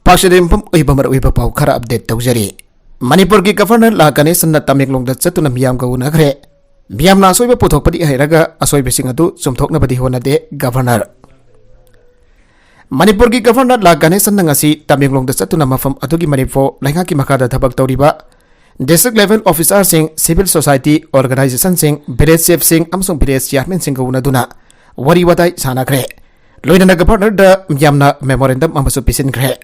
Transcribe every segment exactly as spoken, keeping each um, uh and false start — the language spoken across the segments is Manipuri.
ꯄꯥꯛꯁꯤꯗ ꯌꯨꯝꯐꯝ ꯑꯣꯏꯕ ꯃꯔꯨꯑꯣꯏꯕ ꯄꯥꯎ ꯈꯔ ꯑꯞꯗꯦꯠ ꯇꯧꯖꯔꯤ꯫ ꯃꯅꯤꯄꯨꯔꯒꯤ ꯒꯚꯔꯅꯔ ꯂꯥ ꯒꯅꯦꯁꯟꯅ ꯇꯃꯦꯡꯂꯣꯡꯗ ꯆꯠꯇꯨꯅ ꯃꯤꯌꯥꯝꯒ ꯎꯅꯈ꯭ꯔꯦ꯫ ꯃꯤꯌꯥꯝꯅ ꯑꯁꯣꯏꯕ ꯄꯨꯊꯣꯛꯄꯗꯤ ꯍꯩꯔꯒ ꯑꯁꯣꯏꯕꯁꯤꯡ ꯑꯗꯨ ꯆꯨꯝꯊꯣꯛꯅꯕꯗꯤ ꯍꯣꯠꯅꯗꯦ ꯒꯚꯔꯅꯔ꯫ ꯃꯅꯤꯄꯨꯔꯒꯤ ꯒꯚꯔꯅꯔ ꯂꯥ ꯒꯅꯦꯁꯟꯅ ꯉꯁꯤ ꯇꯃꯦꯡꯂꯣꯡꯗ ꯆꯠꯇꯨꯅ ꯃꯐꯝ ꯑꯗꯨꯒꯤ ꯃꯅꯤꯄꯨꯔ ꯂꯩꯉꯥꯛꯀꯤ ꯃꯈꯥꯗ ꯊꯕꯛ ꯇꯧꯔꯤꯕ district level officerꯁꯤꯡ, civil society organizationꯁꯤꯡ, village chiefꯁꯤꯡ ꯑꯃꯁꯨꯡ village chairmanꯁꯤꯡꯒ ꯎꯅꯗꯨꯅ ꯋꯥꯔꯤ ꯋꯥꯇꯥꯏ ꯁꯥꯟꯅꯈ꯭ꯔꯦ꯫ ꯂꯣꯏꯅꯅ ꯒꯚꯔꯅꯔꯗ ꯃꯤꯌꯥꯝꯅ memorandum ꯑꯃꯁꯨ ꯄꯤꯁꯤꯟꯈ꯭ꯔꯦ꯫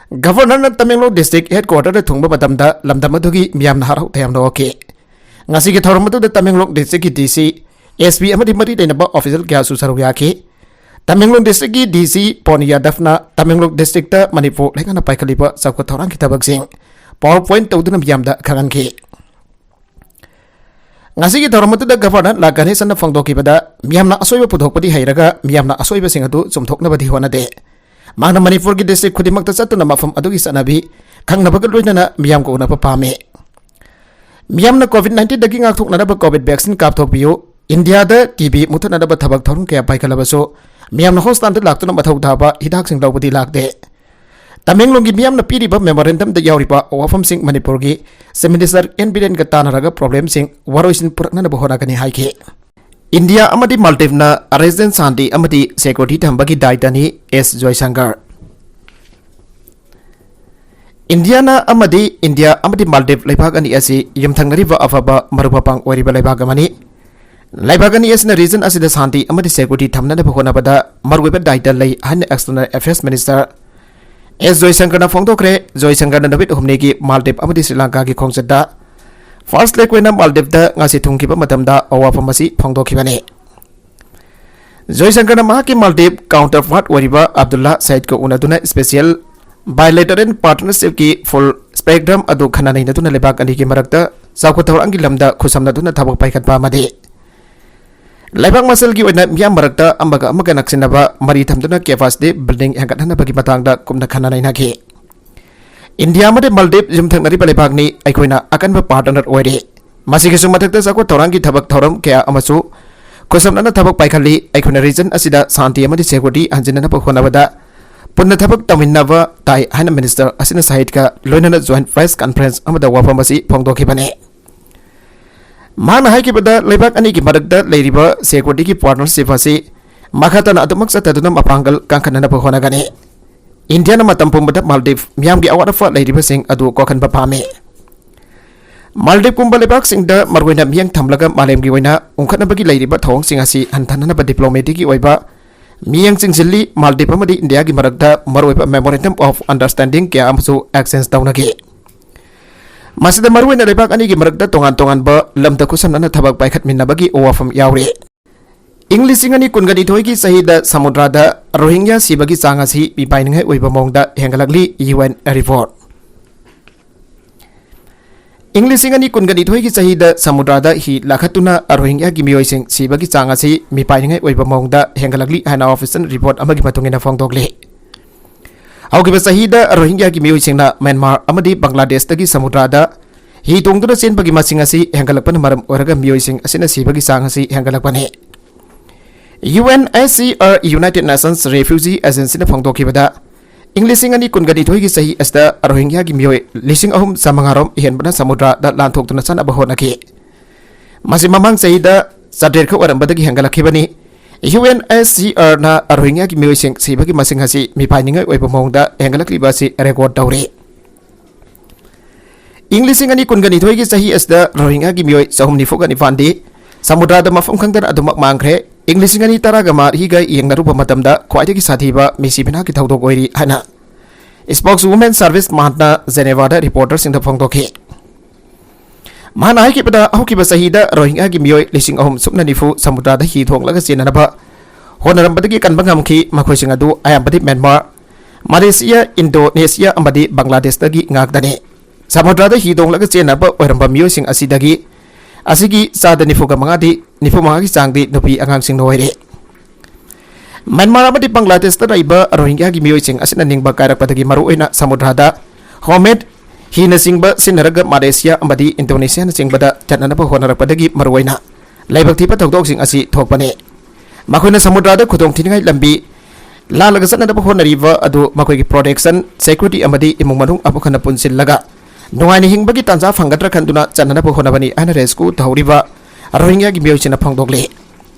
ꯒꯚꯔꯅꯔꯅ ꯇꯃꯦꯡꯂꯣꯡ district headquarterꯗ ꯊꯨꯡꯕ ꯃꯇꯝꯗ ꯂꯝꯗꯝ ꯑꯗꯨꯒꯤ ꯃꯤꯌꯥꯝꯅ ꯍꯔꯥꯎ ꯇꯌꯥꯝꯅ ꯑꯣꯛꯈꯤ꯫ ꯉꯁꯤꯒꯤ ꯊꯧꯔꯝ ꯑꯗꯨꯗ ꯇꯃꯦꯡꯂꯣꯡ districtꯀꯤ DC, SP ꯑꯃꯗꯤ ꯃꯔꯤ ꯂꯩꯅꯕ official ꯀꯌꯥꯁꯨ ꯁꯔꯨꯛ ꯌꯥꯈꯤ꯫ ꯇꯃꯦꯡꯂꯣꯡ districtꯀꯤ DC ꯄꯣꯟ ꯌꯥꯗꯕꯅ ꯇꯃꯦꯡꯂꯣꯡ districtꯇ ꯃꯅꯤꯄꯨꯔ ꯂꯩꯉꯥꯛꯅ ꯄꯥꯏꯈꯠꯂꯤꯕ ꯆꯥꯎꯈꯠ ꯊꯧꯔꯥꯡꯒꯤ ꯊꯕꯛꯁꯤꯡ PowerPoint ꯇꯧꯗꯨꯅ ꯃꯤꯌꯥꯝꯗ ꯈꯪꯍꯟꯈꯤ꯫ ꯉꯁꯤꯒꯤ ꯊꯧꯔꯝ ꯑꯗꯨꯗ ꯒꯚꯔꯅꯔ ꯂꯥ ꯒꯅꯦꯁꯟꯅ ꯐꯣꯡꯗꯣꯛꯈꯤꯕꯗ, ꯃꯤꯌꯥꯝꯅ ꯑꯁꯣꯏꯕ ꯄꯨꯊꯣꯛꯄꯗꯤ ꯍꯩꯔꯒ ꯃꯤꯌꯥꯝꯅ ꯑꯁꯣꯏꯕꯁꯤꯡ ꯑꯗꯨ ꯆꯨꯝꯊꯣꯛꯅꯕꯗꯤ ꯍꯣꯠꯅꯗꯦ꯫ ꯃꯍꯥꯛꯅ ꯃꯅꯤꯄꯨꯔꯒꯤ district ꯈꯨꯗꯤꯡꯃꯛꯇ ꯆꯠꯇꯨꯅ ꯃꯐꯝ ꯑꯗꯨꯒꯤ ꯆꯠꯅꯕꯤ ꯈꯪꯅꯕꯒ ꯂꯣꯏꯅꯅ ꯃꯤꯌꯥꯝꯒ ꯎꯅꯕ ꯄꯥꯝꯃꯤ꯫ ꯃꯤꯌꯥꯝꯅ COVID nineteenꯗꯒꯤ ꯉꯥꯛꯊꯣꯛꯅꯅꯕ COVID vaccine ꯀꯥꯞꯊꯣꯛꯄꯤꯌꯨ꯫ ꯏꯟꯗꯤꯌꯥꯗ TB ꯃꯨꯊꯠꯅꯅꯕ ꯊꯕꯛ ꯊꯧꯔꯝ ꯀꯌꯥ ꯄꯥꯏꯈꯠꯂꯕꯁꯨ, ꯃꯤꯌꯥꯝꯅ hospitalꯗ ꯂꯥꯛꯇꯨꯅ ꯃꯊꯧ ꯊꯥꯕ ꯍꯤꯗꯥꯛꯁꯤꯡ ꯂꯧꯕꯗꯤ ꯂꯥꯛꯇꯦ꯫ ꯇꯃꯦꯡꯂꯣꯡꯒꯤ ꯃꯤꯌꯥꯝꯅ ꯄꯤꯔꯤꯕ memorandumꯗ ꯌꯥꯎꯔꯤꯕ ꯋꯥꯐꯝꯁꯤꯡ ꯃꯅꯤꯄꯨꯔꯒꯤ Chief Minister ꯑꯦꯟ ꯕꯤꯔꯦꯟꯒ ꯇꯥꯟꯅꯔꯒ problemꯁꯤꯡ ꯋꯥꯔꯣꯏꯁꯤꯟ ꯄꯨꯔꯛꯅꯅꯕ ꯍꯣꯠꯅꯒꯅꯤ ꯍꯥꯏꯈꯤ꯫ ꯏꯟꯗꯤꯌꯥ ꯑꯃꯗꯤ ꯃꯥꯜꯗꯤꯞꯅ regionꯗ ꯁꯥꯟꯇꯤ ꯑꯃꯗꯤ security ꯊꯝꯕꯒꯤ ꯗꯥꯏꯇꯅꯤ, ꯑꯦꯁ ꯖꯣꯏꯁꯪꯀꯔ꯫ ꯏꯟꯗꯤꯌꯥꯅ ꯑꯃꯗꯤ, ꯏꯟꯗꯤꯌꯥ ꯑꯃꯗꯤ ꯃꯥꯜꯗꯤꯞ ꯂꯩꯕꯥꯛ ꯑꯅꯤ ꯑꯁꯤ ꯌꯨꯝꯊꯪꯅꯔꯤꯕ ꯑꯐꯕ ꯃꯔꯨꯞ ꯃꯄꯥꯡ ꯑꯣꯏꯔꯤꯕ ꯂꯩꯕꯥꯛ ꯑꯃꯅꯤ꯫ ꯂꯩꯕꯥꯛ ꯑꯅꯤ ꯑꯁꯤꯅ region ꯑꯁꯤꯗ ꯁꯥꯟꯇꯤ ꯑꯃꯗꯤ security ꯊꯝꯅꯅꯕ ꯍꯣꯠꯅꯕꯗ ꯃꯔꯨꯑꯣꯏꯕ ꯗꯥꯏꯇ ꯂꯩ ꯍꯥꯏꯅ External Affairs Minister ꯑꯦꯁ ꯖꯣꯏꯁꯪꯀꯔꯅ ꯐꯣꯡꯗꯣꯛꯈ꯭ꯔꯦ꯫ ꯖꯣꯏꯁꯪꯀꯔꯅ ꯅꯨꯃꯤꯠ ꯍꯨꯝꯅꯤꯒꯤ ꯃꯥꯜꯗꯤꯞ ꯑꯃꯗꯤ ꯁ꯭ꯔꯤ ꯂꯪꯀꯥꯒꯤ ꯈꯣꯡꯆꯠꯇ first leg ꯑꯣꯏꯅ ꯃꯥꯜꯗꯤꯞꯇ ꯉꯁꯤ ꯊꯨꯡꯈꯤꯕ ꯃꯇꯝꯗ ꯋꯥꯐꯝ ꯑꯁꯤ ꯐꯣꯡꯗꯣꯛꯈꯤꯕꯅꯤ꯫ ꯖꯣꯏꯁꯪꯀꯔꯅ ꯃꯍꯥꯛꯀꯤ ꯃꯥꯜꯗꯤꯞ counterpart ꯑꯣꯏꯔꯤꯕ Abdulla ꯁꯌꯤꯗꯀ ꯎꯅꯗꯨꯅ special bilateral partnershipꯀꯤ full spectrum ꯑꯗꯨ ꯈꯟꯅ ꯅꯩꯅꯗꯨꯅ ꯂꯩꯕꯥꯛ ꯑꯅꯤꯒꯤ ꯃꯔꯛꯇ ꯆꯥꯎꯈꯠ ꯊꯧꯔꯥꯡꯒꯤ ꯂꯝꯗ ꯈꯨꯠꯁꯝꯅꯗꯨꯅ ꯊꯕꯛ ꯄꯥꯏꯈꯠꯄ ꯑꯃꯗꯤ ꯂꯩꯕꯥꯛ ꯃꯁꯦꯜꯒꯤ ꯑꯣꯏꯅ ꯃꯤꯌꯥꯝ ꯃꯔꯛꯇ ꯑꯃꯒ ꯑꯃꯒ ꯅꯛꯁꯤꯟꯅꯕ ꯃꯔꯤ ꯊꯝꯗꯨꯅ capacity building ꯍꯦꯟꯒꯠꯍꯟꯅꯕꯒꯤ ꯃꯇꯥꯡꯗ ꯀꯨꯞꯅ ꯈꯟꯅ ꯅꯩꯅꯈꯤ꯫ ꯏꯟꯗꯤꯌꯥ ꯑꯃꯗꯤ ꯃꯥꯜꯗꯤꯞ ꯌꯨꯝꯊꯪꯅꯔꯤꯕ ꯂꯩꯕꯥꯛꯅꯤ, ꯑꯩꯈꯣꯏꯅ ꯑꯀꯟꯕ partner ꯑꯣꯏꯔꯤ꯫ ꯃꯁꯤꯒꯤꯁꯨ ꯃꯊꯛꯇ ꯆꯥꯎꯈꯠ ꯊꯧꯔꯥꯡꯒꯤ ꯊꯕꯛ ꯊꯧꯔꯝ ꯀꯌꯥ ꯑꯃꯁꯨ ꯈꯨꯠꯁꯝꯅꯅ ꯊꯕꯛ ꯄꯥꯏꯈꯠꯂꯤ꯫ ꯑꯩꯈꯣꯏꯅ region ꯑꯁꯤꯗ ꯁꯥꯟꯇꯤ ꯑꯃꯗꯤ security ꯍꯟꯖꯤꯟꯅꯅꯕ ꯍꯣꯠꯅꯕꯗ ꯄꯨꯟꯅ ꯊꯕꯛ ꯇꯧꯃꯤꯟꯅꯕ ꯇꯥꯏ ꯍꯥꯏꯅ ꯃꯤꯅꯤꯁꯇꯔ ꯑꯁꯤꯅ ꯁꯍꯤꯗꯀ ꯂꯣꯏꯅꯅ ꯖꯣꯏꯟꯠ ꯄ꯭ꯔꯦꯁ ꯀꯟꯐꯔꯦꯟꯁ ꯑꯃꯗ ꯋꯥꯐꯝ ꯑꯁꯤ ꯐꯣꯡꯗꯣꯛꯈꯤꯕꯅꯤ꯫ ꯃꯍꯥꯛꯅ ꯍꯥꯏꯈꯤꯕꯗ, ꯂꯩꯕꯥꯛ ꯑꯅꯤꯒꯤ ꯃꯔꯛꯇ ꯂꯩꯔꯤꯕ ꯁꯦꯀ꯭ꯌꯨꯔꯤꯇꯤꯒꯤ ꯄꯥꯔꯠꯅꯔꯁꯤꯞ ꯑꯁꯤ ꯃꯈꯥ ꯇꯥꯅ ꯑꯗꯨꯃꯛ ꯆꯠꯊꯗꯨꯅ ꯃꯄꯥꯡꯒꯜ ꯀꯟꯈꯠꯅꯅꯕ ꯍꯣꯠꯅꯒꯅꯤ꯫ ꯏꯟꯗꯤꯌꯥꯅ ꯃꯇꯝ ꯄꯨꯝꯕꯗ ꯃꯥꯜꯗꯤꯞ ꯃꯤꯌꯥꯝꯒꯤ ꯑꯋꯥꯠ ꯑꯄꯥ ꯂꯩꯔꯤꯕꯁꯤꯡ ꯑꯗꯨ ꯀꯣꯛꯍꯟꯕ ꯄꯥꯝꯃꯤ꯫ ꯃꯥꯜꯗꯤꯞꯀꯨꯝꯕ ꯂꯩꯕꯥꯛꯁꯤꯡꯗ ꯃꯔꯨꯑꯣꯏꯅ ꯃꯤꯠꯌꯦꯡ ꯊꯝꯂꯒ ꯃꯥꯂꯦꯝꯒꯤ ꯑꯣꯏꯅ ꯎꯪꯈꯠꯅꯕꯒꯤ ꯂꯩꯔꯤꯕ ꯊꯧꯑꯣꯡꯁꯤꯡ ꯑꯁꯤ ꯍꯟꯊꯅꯅꯕ ꯗꯤꯄ꯭ꯂꯣꯃꯦꯁꯤꯒꯤ ꯑꯣꯏꯕ ꯃꯤꯠꯌꯦꯡ ꯆꯤꯡꯁꯤꯜꯂꯤ꯫ ꯃꯥꯜꯗꯤꯞ ꯑꯃꯗꯤ ꯏꯟꯗꯤꯌꯥꯒꯤ ꯃꯔꯛꯇ ꯃꯔꯨꯑꯣꯏꯕ Memorandum of Understanding ꯀꯌꯥ ꯑꯃꯁꯨ exchange ꯇꯧꯅꯈꯤ꯫ ꯃꯁꯤꯗ ꯃꯔꯨꯑꯣꯏꯅ ꯂꯩꯕꯥꯛ ꯑꯅꯤꯒꯤ ꯃꯔꯛꯇ ꯇꯣꯉꯥꯟ ꯇꯣꯉꯥꯟꯕ ꯂꯝꯗ ꯈꯨꯠꯁꯝꯅꯅ ꯊꯕꯛ ꯄꯥꯏꯈꯠꯃꯤꯟꯅꯕꯒꯤ ꯋꯥꯐꯝ ꯌꯥꯎꯔꯤ꯫ ꯏꯪ ꯂꯤꯁꯤꯡ ꯑꯅꯤ ꯀꯨꯟꯒ ꯅꯤꯊꯣꯏꯒꯤ ꯆꯍꯤꯗ ꯁꯃꯨꯗ꯭ꯔꯗ ꯔꯣꯍꯤꯡꯒ꯭ꯌꯥ ꯁꯤꯕꯒꯤ ꯆꯥꯡ ꯑꯁꯤ ꯃꯤꯄꯥꯏꯅꯤꯡꯉꯥꯏ ꯑꯣꯏꯕ ꯃꯑꯣꯡꯗ ꯍꯦꯟꯒꯠꯂꯛꯂꯤ, ꯌꯨ ꯑꯦꯟ ꯔꯤꯄꯣꯔꯠ꯫ ꯏꯪ ꯂꯤꯁꯤꯡ ꯑꯅꯤ ꯀꯨꯟꯒ ꯅꯤꯊꯣꯏꯒꯤ ꯆꯍꯤꯗ ꯁꯃꯨꯗ꯭ꯔꯗ ꯍꯤ ꯂꯥꯈꯠꯇꯨꯅ ꯔꯣꯍꯤꯡꯒ꯭ꯌꯥꯒꯤ ꯃꯤꯑꯣꯏꯁꯤꯡ ꯁꯤꯕꯒꯤ ꯆꯥꯡ ꯑꯁꯤ ꯃꯤꯄꯥꯏꯅꯤꯡꯉꯥꯏ ꯑꯣꯏꯕ ꯃꯑꯣꯡꯗ ꯍꯦꯟꯒꯠꯂꯛꯂꯤ ꯍꯥꯏꯅ ꯑꯣꯐꯤꯁꯤꯌꯦꯜ ꯔꯤꯄꯣꯔꯠ ꯑꯃꯒꯤ ꯃꯇꯨꯡ ꯏꯟꯅ ꯐꯣꯡꯗꯣꯛꯂꯤ꯫ ꯍꯧꯈꯤꯕ ꯆꯍꯤꯗ ꯔꯣꯍꯤꯡꯒ꯭ꯌꯥꯒꯤ ꯃꯤꯑꯣꯏꯁꯤꯡꯅ ꯃ꯭ꯌꯥꯟꯃꯥꯔ ꯑꯃꯗꯤ ꯕꯪꯒ꯭ꯂꯥꯗꯦꯁꯇꯒꯤ ꯁꯃꯨꯗ꯭ꯔꯗ ꯍꯤ ꯇꯣꯡꯗꯨꯅ ꯆꯦꯟꯕꯒꯤ ꯃꯁꯤꯡ ꯑꯁꯤ ꯍꯦꯟꯒꯠꯂꯛꯄꯅ ꯃꯔꯝ ꯑꯣꯏꯔꯒ ꯃꯤꯑꯣꯏꯁꯤꯡ ꯑꯁꯤꯅ ꯁꯤꯕꯒꯤ ꯆꯥꯡ ꯑꯁꯤ ꯍꯦꯟꯒꯠꯂꯛꯄꯅꯤ꯫ U N H C R, United Nations Refugee Agencyꯅ ꯐꯣꯡꯗꯣꯛꯈꯤꯕꯗ, ꯏꯪ ꯂꯤꯁꯤꯡ ꯑꯅꯤ ꯀꯨꯟꯒ ꯅꯤꯊꯣꯏꯒꯤ ꯆꯍꯤ ꯑꯁꯤꯗ ꯔꯣꯍꯤꯡꯒ꯭ꯌꯥꯒꯤ ꯃꯤꯑꯣꯏ ꯂꯤꯁꯤꯡ ꯑꯍꯨꯝ ꯆꯥꯃꯉꯥꯔꯣꯝ ꯍꯦꯟꯕꯅ ꯁꯃꯨꯗ꯭ꯔꯗ ꯂꯥꯟꯊꯣꯛꯇꯨꯅ ꯆꯠꯅꯕ ꯍꯣꯠꯅꯈꯤ꯫ ꯃꯁꯤ ꯃꯃꯥꯡ ꯆꯍꯤꯗ ꯆꯥꯇ꯭ꯔꯦꯠ ꯈꯛ ꯑꯣꯏꯔꯝꯕꯗꯒꯤ ꯍꯦꯟꯒꯠꯂꯛꯈꯤꯕꯅꯤ꯫ ꯌꯨ ꯑꯦꯟ ꯑꯩꯆ ꯁꯤ ꯑꯥꯔꯅ ꯔꯣꯍꯤꯡꯒ꯭ꯌꯥꯒꯤ ꯃꯤꯑꯣꯏꯁꯤꯡ ꯁꯤꯕꯒꯤ ꯃꯁꯤꯡ ꯑꯁꯤ ꯃꯤꯄꯥꯏꯅꯤꯡꯉꯥꯏ ꯑꯣꯏꯕ ꯃꯑꯣꯡꯗ ꯍꯦꯟꯒꯠꯂꯛꯂꯤꯕ ꯑꯁꯤ ꯔꯦꯀꯣꯔꯗ ꯇꯧꯔꯤ꯫ ꯏꯪ ꯂꯤꯁꯤꯡ ꯑꯅꯤ ꯀꯨꯟꯒ ꯅꯤꯊꯣꯏꯒꯤ ꯆꯍꯤ ꯑꯁꯤꯗ ꯔꯣꯍꯤꯡꯒ꯭ꯌꯥꯒꯤ ꯃꯤꯑꯣꯏ ꯆꯍꯨꯝ ꯅꯤꯐꯨꯒ ꯅꯤꯄꯥꯟꯗꯤ ꯁꯃꯨꯗ꯭ꯔꯗ ꯃꯐꯝ ꯈꯪꯗꯅ ꯑꯗꯨꯃꯛ ꯃꯥꯡꯈ꯭ꯔꯦ꯫ ꯏꯪ ꯂꯤꯁꯤꯡ ꯑꯅꯤ ꯇꯔꯥꯒ ꯃꯔꯤꯒ ꯌꯦꯡꯅꯔꯨꯕ ꯃꯇꯝꯗ ꯈ꯭ꯋꯥꯏꯗꯒꯤ ꯁꯥꯊꯤꯕ ꯃꯤꯁꯤ ꯃꯤꯅꯥꯒꯤ ꯊꯧꯗꯣꯛ ꯑꯣꯏꯔꯤ ꯍꯥꯏꯅ Spokeswoman Service ꯃꯍꯥꯠꯅ ꯖꯦꯅꯦꯚꯥꯗ ꯔꯤꯄꯣꯔꯇꯔꯁꯤꯡꯗ ꯐꯣꯡꯗꯣꯛꯈꯤ꯫ ꯃꯍꯥꯛꯅ ꯍꯥꯏꯈꯤꯕꯗ, ꯍꯧꯈꯤꯕ ꯆꯍꯤꯗ ꯔꯣꯍꯤꯡꯒ꯭ꯌꯥꯒꯤ ꯃꯤꯑꯣꯏ ꯂꯤꯁꯤꯡ ꯑꯍꯨꯝ ꯁꯨꯞꯅ ꯅꯤꯐꯨ ꯁꯃꯨꯗ꯭ꯔꯗ ꯍꯤ ꯊꯣꯡꯂꯒ ꯆꯦꯟꯅꯅꯕ ꯍꯣꯠꯅꯔꯝꯕꯗꯒꯤ ꯀꯟꯕ ꯉꯝꯈꯤ꯫ ꯃꯈꯣꯏꯁꯤꯡ ꯑꯗꯨ ꯑꯌꯥꯝꯕꯗꯤ ꯃ꯭ꯌꯥꯟꯃꯥꯔ, ꯃꯂꯦꯁꯤꯌꯥ, ꯏꯟꯗꯣꯅꯦꯁꯤꯌꯥ ꯑꯃꯗꯤ ꯕꯪꯒ꯭ꯂꯥꯗꯦꯁꯇꯒꯤ ꯉꯥꯛꯇꯅꯤ꯫ ꯁꯃꯨꯗ꯭ꯔꯗ ꯍꯤ ꯇꯣꯡꯂꯒ ꯆꯦꯟꯅꯕ ꯑꯣꯏꯔꯝꯕ ꯃꯤꯑꯣꯏꯁꯤꯡ ꯑꯁꯤꯗꯒꯤ, ꯑꯁꯤꯒꯤ ꯆꯥꯗ ꯅꯤꯐꯨꯒ ꯃꯉꯥꯗꯤ, ꯅꯤꯐꯨ ꯃꯉꯥꯒꯤ ꯆꯥꯡꯗꯤ ꯅꯨꯄꯤ ꯑꯉꯥꯡꯁꯤꯡꯅ ꯑꯣꯏꯔꯦ꯫ ꯃ꯭ꯌꯥꯟꯃꯥꯔ ꯑꯃꯗꯤ ꯕꯪꯒ꯭ꯂꯥꯗꯦꯁꯇ ꯂꯩꯕ ꯔꯣꯍꯤꯡꯒ꯭ꯌꯥꯒꯤ ꯃꯤꯑꯣꯏꯁꯤꯡ ꯑꯁꯤꯅ ꯅꯤꯡꯕ ꯀꯥꯏꯔꯛꯄꯗꯒꯤ ꯃꯔꯨꯑꯣꯏꯅ ꯁꯃꯨꯗ꯭ꯔꯗ ꯍꯣꯝꯃꯦꯗ ꯍꯤꯅꯆꯤꯡꯕ ꯁꯤꯖꯤꯟꯅꯔꯒ ꯃꯂꯦꯁꯤꯌꯥ ꯑꯃꯗꯤ ꯏꯟꯗꯣꯅꯦꯁꯤꯌꯥꯅꯆꯤꯡꯕꯗ ꯆꯠꯅꯅꯕ ꯍꯣꯠꯅꯔꯛꯄꯗꯒꯤ ꯃꯔꯨꯑꯣꯏꯅ ꯂꯥꯏꯕꯛ ꯊꯤꯕ ꯊꯧꯗꯣꯛꯁꯤꯡ ꯑꯁꯤ ꯊꯣꯛꯄꯅꯤ꯫ ꯃꯈꯣꯏꯅ ꯁꯃꯨꯗ꯭ꯔꯗ ꯈꯨꯗꯣꯡ ꯊꯤꯅꯤꯡꯉꯥꯏ ꯂꯝꯕꯤ ꯂꯥꯜꯂꯒ ꯆꯠꯅꯅꯕ ꯍꯣꯠꯅꯔꯤꯕ ꯑꯗꯨ ꯃꯈꯣꯏꯒꯤ protection, security ꯑꯃꯗꯤ ꯏꯃꯨꯡ ꯃꯅꯨꯡ ꯑꯃꯨꯛ ꯍꯟꯅ ꯄꯨꯟꯁꯤꯜꯂꯒ ꯅꯨꯡꯉꯥꯏꯅ ꯍꯤꯡꯕꯒꯤ ꯇꯥꯟꯖꯥ ꯐꯪꯒꯗ꯭ꯔꯥ ꯈꯟꯗꯨꯅ ꯆꯠꯅꯅꯕ ꯍꯣꯠꯅꯕꯅꯤ ꯍꯥꯏꯅ rescue ꯇꯧꯍꯧꯔꯤꯕ ꯔꯣꯍꯤꯡꯒ꯭ꯌꯥꯒꯤ ꯃꯤꯑꯣꯏꯁꯤꯡꯅ ꯐꯣꯡꯗꯣꯛꯂꯤ꯫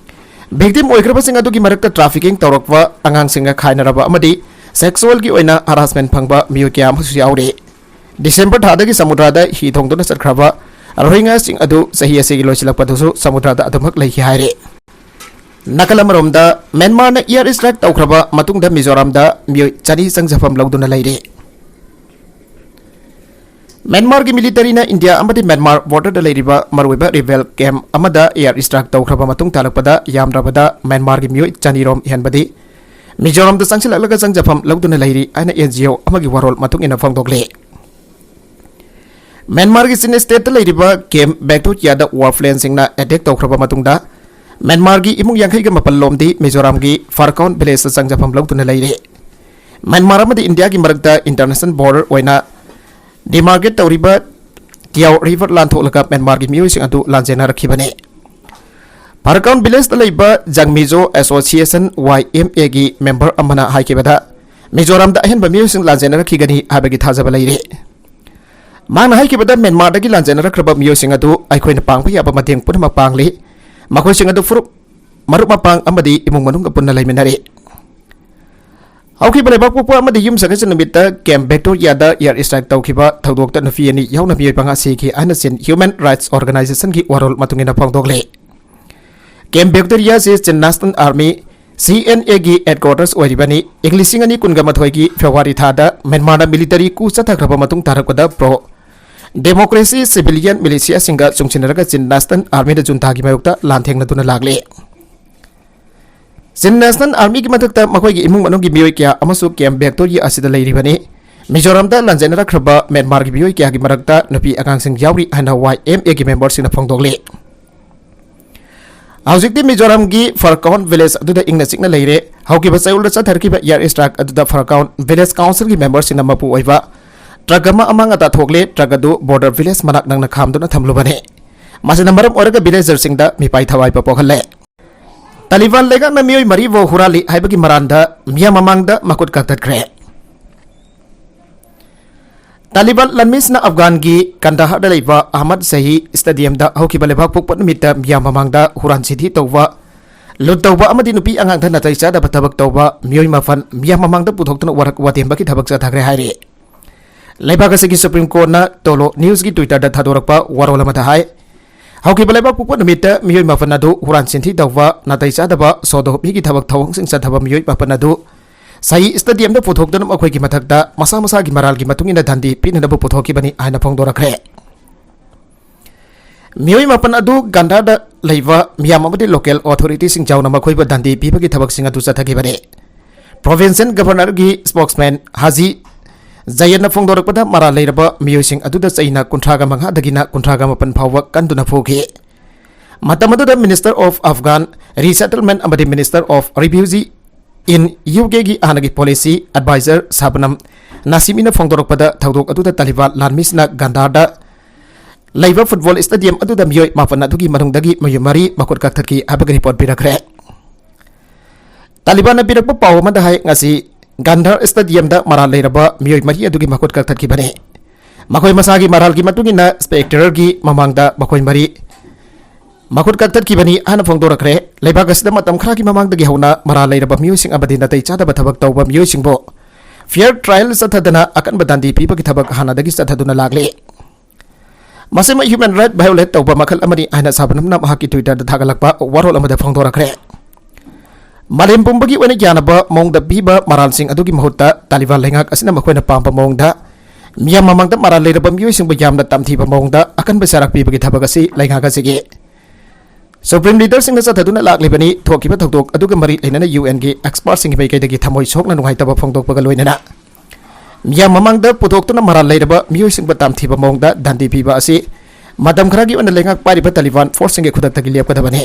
Victim ꯑꯣꯏꯈ꯭ꯔꯕꯁꯤꯡ ꯑꯗꯨꯒꯤ ꯃꯔꯛꯇ trafficking ꯇꯧꯔꯛꯄ, ꯑꯉꯥꯡꯁꯤꯡꯒ ꯈꯥꯏꯅꯔꯕ ꯑꯃꯗꯤ sexualꯒꯤ ꯑꯣꯏꯅ harassment ꯐꯪꯕ ꯃꯤꯑꯣꯏ ꯀꯌꯥ ꯑꯃꯁꯨ ꯌꯥꯎꯔꯤ꯫ December ꯊꯥꯗꯒꯤ ꯁꯃꯨꯗ꯭ꯔꯗ ꯍꯤ ꯊꯣꯡꯗꯨꯅ ꯆꯠꯈ꯭ꯔꯕ ꯔꯣꯍꯤꯡꯒ꯭ꯌꯥꯁꯤꯡ ꯑꯗꯨ ꯆꯍꯤ ꯑꯁꯤꯒꯤ ꯂꯣꯏꯁꯤꯜꯂꯛꯄꯗꯁꯨ ꯁꯃꯨꯗ꯭ꯔꯗ ꯑꯗꯨꯃꯛ ꯂꯩꯈꯤ ꯍꯥꯏꯔꯤ꯫ ꯅꯥꯀꯜ ꯑꯃꯔꯣꯝꯗ, ꯃ꯭ꯌꯥꯟꯃꯥꯔꯅ air strike ꯇꯧꯈ꯭ꯔꯕ ꯃꯇꯨꯡꯗ ꯃꯤꯖꯣꯔꯥꯝꯗ ꯃꯤꯑꯣꯏ ꯆꯅꯤ ꯆꯪꯖꯐꯝ ꯂꯧꯗꯨꯅ ꯂꯩꯔꯤ꯫ ꯃ꯭ꯌꯥꯟꯃꯥꯔꯒꯤ militaryꯅ ꯏꯟꯗꯤꯌꯥ ꯑꯃꯗꯤ ꯃ꯭ꯌꯥꯟꯃꯥꯔ borderꯗ ꯂꯩꯔꯤꯕ ꯃꯔꯨꯑꯣꯏꯕ rebel camp ꯑꯃꯗ air strike ꯇꯧꯈ꯭ꯔꯕ ꯃꯇꯨꯡ ꯇꯥꯔꯛꯄꯗ ꯌꯥꯝꯗ꯭ꯔꯕꯗ ꯃ꯭ꯌꯥꯟꯃꯥꯔꯒꯤ ꯃꯤꯑꯣꯏ ꯆꯅꯤꯔꯣꯝ ꯍꯦꯟꯕꯗꯤ ꯃꯤꯖꯣꯔꯥꯝꯗ ꯆꯪꯁꯤꯜꯂꯛꯂꯒ ꯆꯪꯖꯐꯝ ꯂꯧꯗꯨꯅ ꯂꯩꯔꯤ ꯍꯥꯏꯅ NGO ꯑꯃꯒꯤ ꯋꯥꯔꯣꯜ ꯃꯇꯨꯡ ꯏꯟꯅ ꯐꯣꯡꯗꯣꯛꯂꯤ꯫ ꯃ꯭ꯌꯥꯟꯃꯥꯔꯒꯤ ꯆꯤꯟ stateꯇ ꯂꯩꯔꯤꯕ camp ꯕꯦꯛꯇꯣꯌꯥꯗ war planeꯁꯤꯡꯅ attack ꯇꯧꯈ꯭ꯔꯕ ꯃꯇꯨꯡꯗ ꯃ꯭ꯌꯥꯟꯃꯥꯔꯒꯤ ꯏꯃꯨꯡ ꯌꯥꯡꯈꯩꯒ ꯃꯥꯄꯜ ꯂꯣꯝꯗꯤ ꯃꯤꯖꯣꯔꯥꯝꯒꯤ ꯐꯔꯀꯥꯎꯟ villageꯇ ꯆꯪꯖꯐꯝ ꯂꯧꯗꯨꯅ ꯂꯩꯔꯦ꯫ ꯃ꯭ꯌꯥꯟꯃꯥꯔ ꯑꯃꯗꯤ ꯏꯟꯗꯤꯌꯥꯒꯤ ꯃꯔꯛꯇ international border ꯑꯣꯏꯅ demarcate ꯇꯧꯔꯤꯕ ꯇꯤꯌꯥꯎ river ꯂꯥꯟꯊꯣꯛꯂꯒ ꯃ꯭ꯌꯥꯟꯃꯥꯔꯒꯤ ꯃꯤꯑꯣꯏꯁꯤꯡ ꯑꯗꯨ ꯂꯥꯟꯖꯦꯟꯅꯔꯛꯈꯤꯕꯅꯤ꯫ ꯐꯔꯀꯥꯎꯟ villageꯇ ꯂꯩꯕ ꯖꯪꯃꯤꯖꯣ Association, YMAꯒꯤ member ꯑꯃꯅ ꯍꯥꯏꯈꯤꯕꯗ, ꯃꯤꯖꯣꯔꯥꯝꯗ ꯑꯍꯦꯟꯕ ꯃꯤꯑꯣꯏꯁꯤꯡ ꯂꯥꯟꯖꯦꯟꯅꯔꯛꯈꯤꯒꯅꯤ ꯍꯥꯏꯕꯒꯤ ꯊꯥꯖꯕ ꯂꯩꯔꯤ꯫ ꯃꯍꯥꯛꯅ ꯍꯥꯏꯈꯤꯕꯗ, ꯃ꯭ꯌꯥꯟꯃꯥꯔꯗꯒꯤ ꯂꯥꯟꯖꯦꯟꯅꯔꯛꯈ꯭ꯔꯕ ꯃꯤꯑꯣꯏꯁꯤꯡ ꯑꯗꯨ ꯑꯩꯈꯣꯏꯅ ꯄꯥꯡꯕ ꯌꯥꯕ ꯃꯇꯦꯡ ꯄꯨꯝꯅꯃꯛ ꯄꯥꯡꯂꯤ꯫ ꯃꯈꯣꯏꯁꯤꯡ ꯑꯗꯨ ꯐꯨꯔꯨꯞ, ꯃꯔꯨꯞ ꯃꯄꯥꯡ ꯑꯃꯗꯤ ꯏꯃꯨꯡ ꯃꯅꯨꯡꯒ ꯄꯨꯟꯅ ꯂꯩꯃꯤꯟꯅꯔꯤ꯫ ꯍꯧꯈꯤꯕ ꯂꯩꯕꯥꯛꯄꯣꯛꯄ ꯑꯃꯗꯤ ꯌꯨꯝꯁꯀꯩꯁ ꯅꯨꯃꯤꯠꯇ camp ꯕꯦꯛꯇꯣꯌꯥꯗ air strike ꯇꯧꯈꯤꯕ ꯊꯧꯗꯣꯛꯇ ꯅꯨꯄꯤ ꯑꯅꯤ ꯌꯥꯎꯅ ꯃꯤꯑꯣꯏ ꯃꯉꯥ ꯁꯤꯈꯤ ꯍꯥꯏꯅ ꯆꯤꯟ Human Rights Organizationꯒꯤ ꯋꯥꯔꯣꯜ ꯃꯇꯨꯡ ꯏꯟꯅ ꯐꯣꯡꯗꯣꯛꯂꯤ꯫ Camp ꯕꯦꯛꯇꯣꯌꯥꯁꯤ Chin National Army, CNAꯒꯤ headquarters ꯑꯣꯏꯔꯤꯕꯅꯤ꯫ ꯏꯪ ꯂꯤꯁꯤꯡ ꯑꯅꯤ ꯀꯨꯟꯒ ꯃꯥꯊꯣꯏꯒꯤ February ꯊꯥꯗ ꯃ꯭ꯌꯥꯟꯃꯥꯔꯅ military coup ꯆꯠꯊꯈ꯭ꯔꯕ ꯃꯇꯨꯡ ꯇꯥꯔꯛꯄꯗ pro democracy civilian militiaꯁꯤꯡꯒ ꯆꯨꯡꯁꯤꯟꯅꯔꯒ Chin National Armyꯗ juntaꯒꯤ ꯃꯥꯌꯣꯛꯇ ꯂꯥꯟꯊꯦꯡꯅꯗꯨꯅ ꯂꯥꯛꯂꯤ꯫ Chin National Armyꯒꯤ ꯃꯊꯛꯇ ꯃꯈꯣꯏꯒꯤ ꯏꯃꯨꯡ ꯃꯅꯨꯡꯒꯤ ꯃꯤꯑꯣꯏ ꯀꯌꯥ ꯑꯃꯁꯨ camp ꯕꯦꯛꯇꯣꯌꯥ ꯑꯁꯤꯗ ꯂꯩꯔꯤꯕꯅꯤ꯫ ꯃꯤꯖꯣꯔꯥꯝꯗ ꯂꯥꯟꯖꯦꯟꯅꯔꯛꯈ꯭ꯔꯕ ꯃ꯭ꯌꯥꯟꯃꯥꯔꯒꯤ ꯃꯤꯑꯣꯏ ꯀꯌꯥꯒꯤ ꯃꯔꯛꯇ ꯅꯨꯄꯤ ꯑꯉꯥꯡꯁꯤꯡ ꯌꯥꯎꯔꯤ ꯍꯥꯏꯅ YMAꯒꯤ memberꯁꯤꯡꯅ ꯐꯣꯡꯗꯣꯛꯂꯤ꯫ ꯍꯧꯖꯤꯛꯇꯤ ꯃꯤꯖꯣꯔꯥꯝꯒꯤ ꯐꯔꯀꯥꯎꯟ village ꯑꯗꯨꯗ ꯏꯪꯅ ꯆꯤꯛꯅ ꯂꯩꯔꯦ꯫ ꯍꯧꯈꯤꯕ ꯆꯌꯣꯜꯗ ꯆꯠꯊꯔꯛꯈꯤꯕ air strike ꯑꯗꯨꯗ ꯐꯔꯀꯥꯎꯟ village councilꯒꯤ memberꯁꯤꯡꯅ ꯃꯄꯨ ꯑꯣꯏꯕ truck ꯑꯃ ꯑꯃꯥꯡ ꯑꯇꯥ ꯊꯣꯛꯂꯦ꯫ Truck ꯑꯗꯨ border village ꯃꯅꯥꯛ ꯅꯛꯅ ꯈꯥꯝꯗꯨꯅ ꯊꯝꯂꯨꯕꯅꯤ꯫ ꯃꯁꯤꯅ ꯃꯔꯝ ꯑꯣꯏꯔꯒ villagerꯁꯤꯡꯗ ꯃꯤꯄꯥꯏ ꯊꯋꯥꯏꯕ ꯄꯣꯛꯍꯜꯂꯦ꯫ ꯇꯥꯂꯤꯕꯥꯟ ꯂꯩꯉꯥꯛꯅ ꯃꯤꯑꯣꯏ ꯃꯔꯤꯕꯨ ꯍꯨꯔꯥꯜꯂꯤ ꯍꯥꯏꯕꯒꯤ ꯃꯔꯥꯟꯗ ꯃꯤꯌꯥꯝ ꯃꯃꯥꯡꯗ ꯃꯈꯨꯠ ꯀꯛꯊꯠꯈ꯭ꯔꯦ꯫ ꯇꯥꯂꯤꯕꯥꯟ ꯂꯥꯟꯃꯤꯁꯤꯡꯅ ꯑꯐꯒꯥꯟꯒꯤ ꯀꯟꯗꯥꯍꯥꯔꯗ ꯂꯩꯕ ꯑꯍꯃꯗ ꯁꯍꯤ ꯁ꯭ꯇꯦꯗꯤꯌꯝꯗ ꯍꯧꯈꯤꯕ ꯂꯩꯕꯥꯛ ꯄꯣꯛꯄ ꯅꯨꯃꯤꯠꯇ ꯃꯤꯌꯥꯝ ꯃꯃꯥꯡꯗ ꯍꯨꯔꯥꯟ ꯆꯤꯟꯊꯤ ꯇꯧꯕ, ꯂꯨꯠ ꯇꯧꯕ ꯑꯃꯗꯤ ꯅꯨꯄꯤ ꯑꯉꯥꯡꯗ ꯅꯥꯇꯩ ꯆꯥꯗꯕ ꯊꯕꯛ ꯇꯧꯕ ꯃꯤꯑꯣꯏ ꯃꯥꯄꯟ ꯃꯤꯌꯥꯝ ꯃꯃꯥꯡꯗ ꯄꯨꯊꯣꯛꯇꯨꯅ ꯋꯥꯔꯛ ꯋꯥꯇꯦꯝꯕꯒꯤ ꯊꯕꯛ ꯆꯠꯊꯈ꯭ꯔꯦ ꯍꯥꯏꯔꯤ꯫ ꯂꯩꯕꯥꯛ ꯑꯁꯤꯒꯤ ꯁꯨꯄ꯭ꯔꯤꯝ ꯀꯣꯔꯠꯅ ꯇꯣꯂꯣ ꯅ꯭ꯌꯨꯁꯀꯤ ꯇ꯭ꯋꯤꯇꯔꯗ ꯊꯥꯗꯣꯔꯛꯄ ꯋꯥꯔꯣꯜ ꯑꯃꯗ ꯍꯥꯏ, ꯍꯧꯈꯤꯕ ꯂꯩꯕꯥꯛ ꯄꯣꯛꯄ ꯅꯨꯃꯤꯠꯇ ꯃꯤꯑꯣꯏ ꯃꯥꯄꯟ ꯑꯗꯨ ꯍꯨꯔꯥꯟ ꯆꯤꯟꯊꯤ ꯇꯧꯕ, ꯅꯥꯇꯩ ꯆꯥꯗꯕ ꯁꯣꯗꯣ ꯃꯤꯒꯤ ꯊꯕꯛ ꯊꯧꯑꯣꯡꯁꯤꯡ ꯆꯠꯊꯕ ꯃꯤꯑꯣꯏ ꯃꯥꯄꯟ ꯑꯗꯨ ꯁꯍꯤ ꯁ꯭ꯇꯦꯗꯤꯌꯝꯗ ꯄꯨꯊꯣꯛꯇꯨꯅ ꯃꯈꯣꯏꯒꯤ ꯃꯊꯛꯇ ꯃꯁꯥ ꯃꯁꯥꯒꯤ ꯃꯔꯥꯜꯒꯤ ꯃꯇꯨꯡ ꯏꯟꯅ ꯗꯟꯗꯤ ꯄꯤꯅꯅꯕ ꯄꯨꯊꯣꯛꯈꯤꯕꯅꯤ ꯍꯥꯏꯅ ꯐꯣꯡꯗꯣꯔꯛꯈ꯭ꯔꯦ꯫ ꯃꯤꯑꯣꯏ ꯃꯥꯄꯟ ꯑꯗꯨ ꯒꯟꯗꯥꯔꯗ ꯂꯩꯕ ꯃꯤꯌꯥꯝ ꯑꯃꯗꯤ ꯂꯣꯀꯦꯜ ꯑꯣꯊꯣꯔꯤꯇꯤꯁꯤꯡ ꯌꯥꯎꯅ ꯃꯈꯣꯏꯕꯨ ꯗꯟꯗꯤ ꯄꯤꯕꯒꯤ ꯊꯕꯛꯁꯤꯡ ꯑꯗꯨ ꯆꯠꯊꯈꯤꯕꯅꯤ꯫ ꯄ꯭ꯔꯣꯚꯤꯟꯁꯤꯌꯦꯜ ꯒꯚꯔꯅꯔꯒꯤ ꯁ꯭ꯄꯣꯛꯁꯃꯦꯟ ꯍꯥꯖꯤ ꯖꯌꯦꯟꯅ ꯐꯣꯡꯗꯣꯔꯛꯄꯗ, ꯃꯔꯥꯜ ꯂꯩꯔꯕ ꯃꯤꯑꯣꯏꯁꯤꯡ ꯑꯗꯨꯗ ꯆꯩꯅ ꯀꯨꯟꯊ꯭ꯔꯥꯒ ꯃꯉꯥꯗꯒꯤꯅ ꯀꯨꯟꯊ꯭ꯔꯥꯒ ꯃꯥꯄꯟ ꯐꯥꯎꯕ ꯀꯟꯗꯨꯅ ꯐꯨꯈꯤ꯫ ꯃꯇꯝ ꯑꯗꯨꯗ Minister of Afghan Resettlement ꯑꯃꯗꯤ Minister of Refugee in U ꯀꯦꯒꯤ ꯍꯥꯟꯅꯒꯤ ꯄꯣꯂꯤꯁꯤ ꯑꯦꯗꯚꯥꯏꯖꯔ ꯁꯥꯕꯅꯝ ꯅꯥꯁꯤꯃꯤꯅ ꯐꯣꯡꯗꯣꯔꯛꯄꯗ, ꯊꯧꯗꯣꯛ ꯑꯗꯨꯗ ꯇꯥꯂꯤꯕꯥꯟ ꯂꯥꯟꯃꯤꯁꯤꯡꯅ ꯒꯟꯗꯥꯔꯗ ꯂꯩꯕ ꯐꯨꯠꯕꯣꯜ ꯁ꯭ꯇꯦꯗꯤꯌꯝ ꯑꯗꯨꯗ ꯃꯤꯑꯣꯏ ꯃꯥꯄꯟ ꯑꯗꯨꯒꯤ ꯃꯅꯨꯡꯗꯒꯤ ꯃꯤꯑꯣꯏ ꯃꯔꯤ ꯃꯈꯨꯠ ꯀꯛꯊꯠꯈꯤ ꯍꯥꯏꯕꯒꯤ ꯔꯤꯄꯣꯔꯠ ꯄꯤꯔꯛꯈ꯭ꯔꯦ꯫ ꯇꯥꯂꯤꯕꯥꯟꯅ ꯄꯤꯔꯛꯄ ꯄꯥꯎ ꯑꯃꯗ ꯍꯥꯏ, ꯉꯁꯤ ꯒꯟꯙꯔ ꯁ꯭ꯇꯦꯗꯤꯌꯝꯗ ꯃꯔꯥꯜ ꯂꯩꯔꯕ ꯃꯤꯑꯣꯏ ꯃꯔꯤ ꯑꯗꯨꯒꯤ ꯃꯈꯨꯠ ꯀꯛꯊꯠꯈꯤꯕꯅꯤ꯫ ꯃꯈꯣꯏ ꯃꯁꯥꯒꯤ ꯃꯔꯥꯜꯒꯤ ꯃꯇꯨꯡ ꯏꯟꯅ ꯁ꯭ꯄꯦꯛꯇꯔꯒꯤ ꯃꯃꯥꯡꯗ ꯃꯈꯣꯏ ꯃꯔꯤ ꯃꯈꯨꯠ ꯀꯛꯊꯠꯈꯤꯕꯅꯤ ꯍꯥꯏꯅ ꯐꯣꯡꯗꯣꯔꯛꯈ꯭ꯔꯦ꯫ ꯂꯩꯕꯥꯛ ꯑꯁꯤꯗ ꯃꯇꯝ ꯈꯔꯒꯤ ꯃꯃꯥꯡꯗꯒꯤ ꯍꯧꯅ ꯃꯔꯥꯜ ꯂꯩꯔꯕ ꯃꯤꯑꯣꯏꯁꯤꯡ ꯑꯃꯗꯤ ꯅꯥꯇꯩ ꯆꯥꯗꯕ ꯊꯕꯛ ꯇꯧꯕ ꯃꯤꯑꯣꯏꯁꯤꯡꯕꯨ ꯐꯤꯌꯔ ꯇ꯭ꯔꯥꯌꯦꯜ ꯆꯠꯊꯗꯅ ꯑꯀꯟꯕ ꯗꯟꯗꯤ ꯄꯤꯕꯒꯤ ꯊꯕꯛ ꯍꯥꯟꯅꯗꯒꯤ ꯆꯠꯊꯗꯨꯅ ꯂꯥꯛꯂꯤ꯫ ꯃꯁꯤꯃ ꯍ꯭ꯌꯨꯃꯦꯟ ꯔꯥꯏꯠ ꯚꯥꯏꯑꯣꯂꯦꯠ ꯇꯧꯕ ꯃꯈꯜ ꯑꯃꯅꯤ ꯍꯥꯏꯅ ꯁꯥꯕꯅꯝꯅ ꯃꯍꯥꯛꯀꯤ ꯇ꯭ꯋꯤꯇꯔꯗ ꯊꯥꯒꯠꯂꯛꯄ ꯋꯥꯔꯣꯜ ꯑꯃꯗ ꯐꯣꯡꯗꯣꯔꯛꯈ꯭ꯔꯦ꯫ ꯃꯥꯂꯦꯝ ꯄꯨꯝꯕꯒꯤ ꯑꯣꯏꯅ ꯌꯥꯅꯕ ꯃꯑꯣꯡꯗ ꯄꯤꯕ ꯃꯔꯥꯜꯁꯤꯡ ꯑꯗꯨꯒꯤ ꯃꯍꯨꯠꯇ ꯇꯥꯂꯤꯕꯥꯟ ꯂꯩꯉꯥꯛ ꯑꯁꯤꯅ ꯃꯈꯣꯏꯅ ꯄꯥꯝꯕ ꯃꯑꯣꯡꯗ ꯃꯤꯌꯥꯝ ꯃꯃꯥꯡꯗ ꯃꯔꯥꯜ ꯂꯩꯔꯕ ꯃꯤꯑꯣꯏꯁꯤꯡꯕꯨ ꯌꯥꯝꯅ ꯇꯝꯊꯤꯕ ꯃꯑꯣꯡꯗ ꯑꯀꯟꯕ ꯆꯩꯔꯥꯛ ꯄꯤꯕꯒꯤ ꯊꯕꯛ ꯑꯁꯤ ꯂꯩꯉꯥꯛ ꯑꯁꯤꯒꯤ ꯁꯨꯄ꯭ꯔꯤꯝ ꯂꯤꯗꯔꯁꯤꯡꯅ ꯆꯠꯊꯗꯨꯅ ꯂꯥꯛꯂꯤꯕꯅꯤ꯫ ꯊꯣꯛꯈꯤꯕ ꯊꯧꯗꯣꯛ ꯑꯗꯨꯒ ꯃꯔꯤ ꯂꯩꯅꯅ ꯌꯨ ꯑꯦꯟꯒꯤ ꯑꯦꯛꯁꯄꯥꯔꯠꯁꯤꯡꯒꯤ ꯃꯥꯏꯀꯩꯗꯒꯤ ꯊꯃꯣꯏ ꯁꯣꯛꯅ ꯅꯨꯡꯉꯥꯏꯇꯕ ꯐꯣꯡꯗꯣꯛꯄꯒ ꯂꯣꯏꯅꯅ ꯃꯤꯌꯥꯝ ꯃꯃꯥꯡꯗ ꯄꯨꯊꯣꯛꯇꯨꯅ ꯃꯔꯥꯜ ꯂꯩꯔꯕ ꯃꯤꯑꯣꯏꯁꯤꯡꯕꯨ ꯇꯝꯊꯤꯕ ꯃꯑꯣꯡꯗ ꯗꯟꯗꯤ ꯄꯤꯕ ꯑꯁꯤ ꯃꯇꯝ ꯈꯔꯒꯤ ꯑꯣꯏꯅ ꯂꯩꯉꯥꯛ ꯄꯥꯏꯔꯤꯕ ꯇꯥꯂꯤꯕꯥꯟ ꯐꯣꯔꯁꯁꯤꯡꯒꯤ ꯈꯨꯗꯛꯇꯒꯤ ꯂꯦꯞꯀꯗꯕꯅꯤ꯫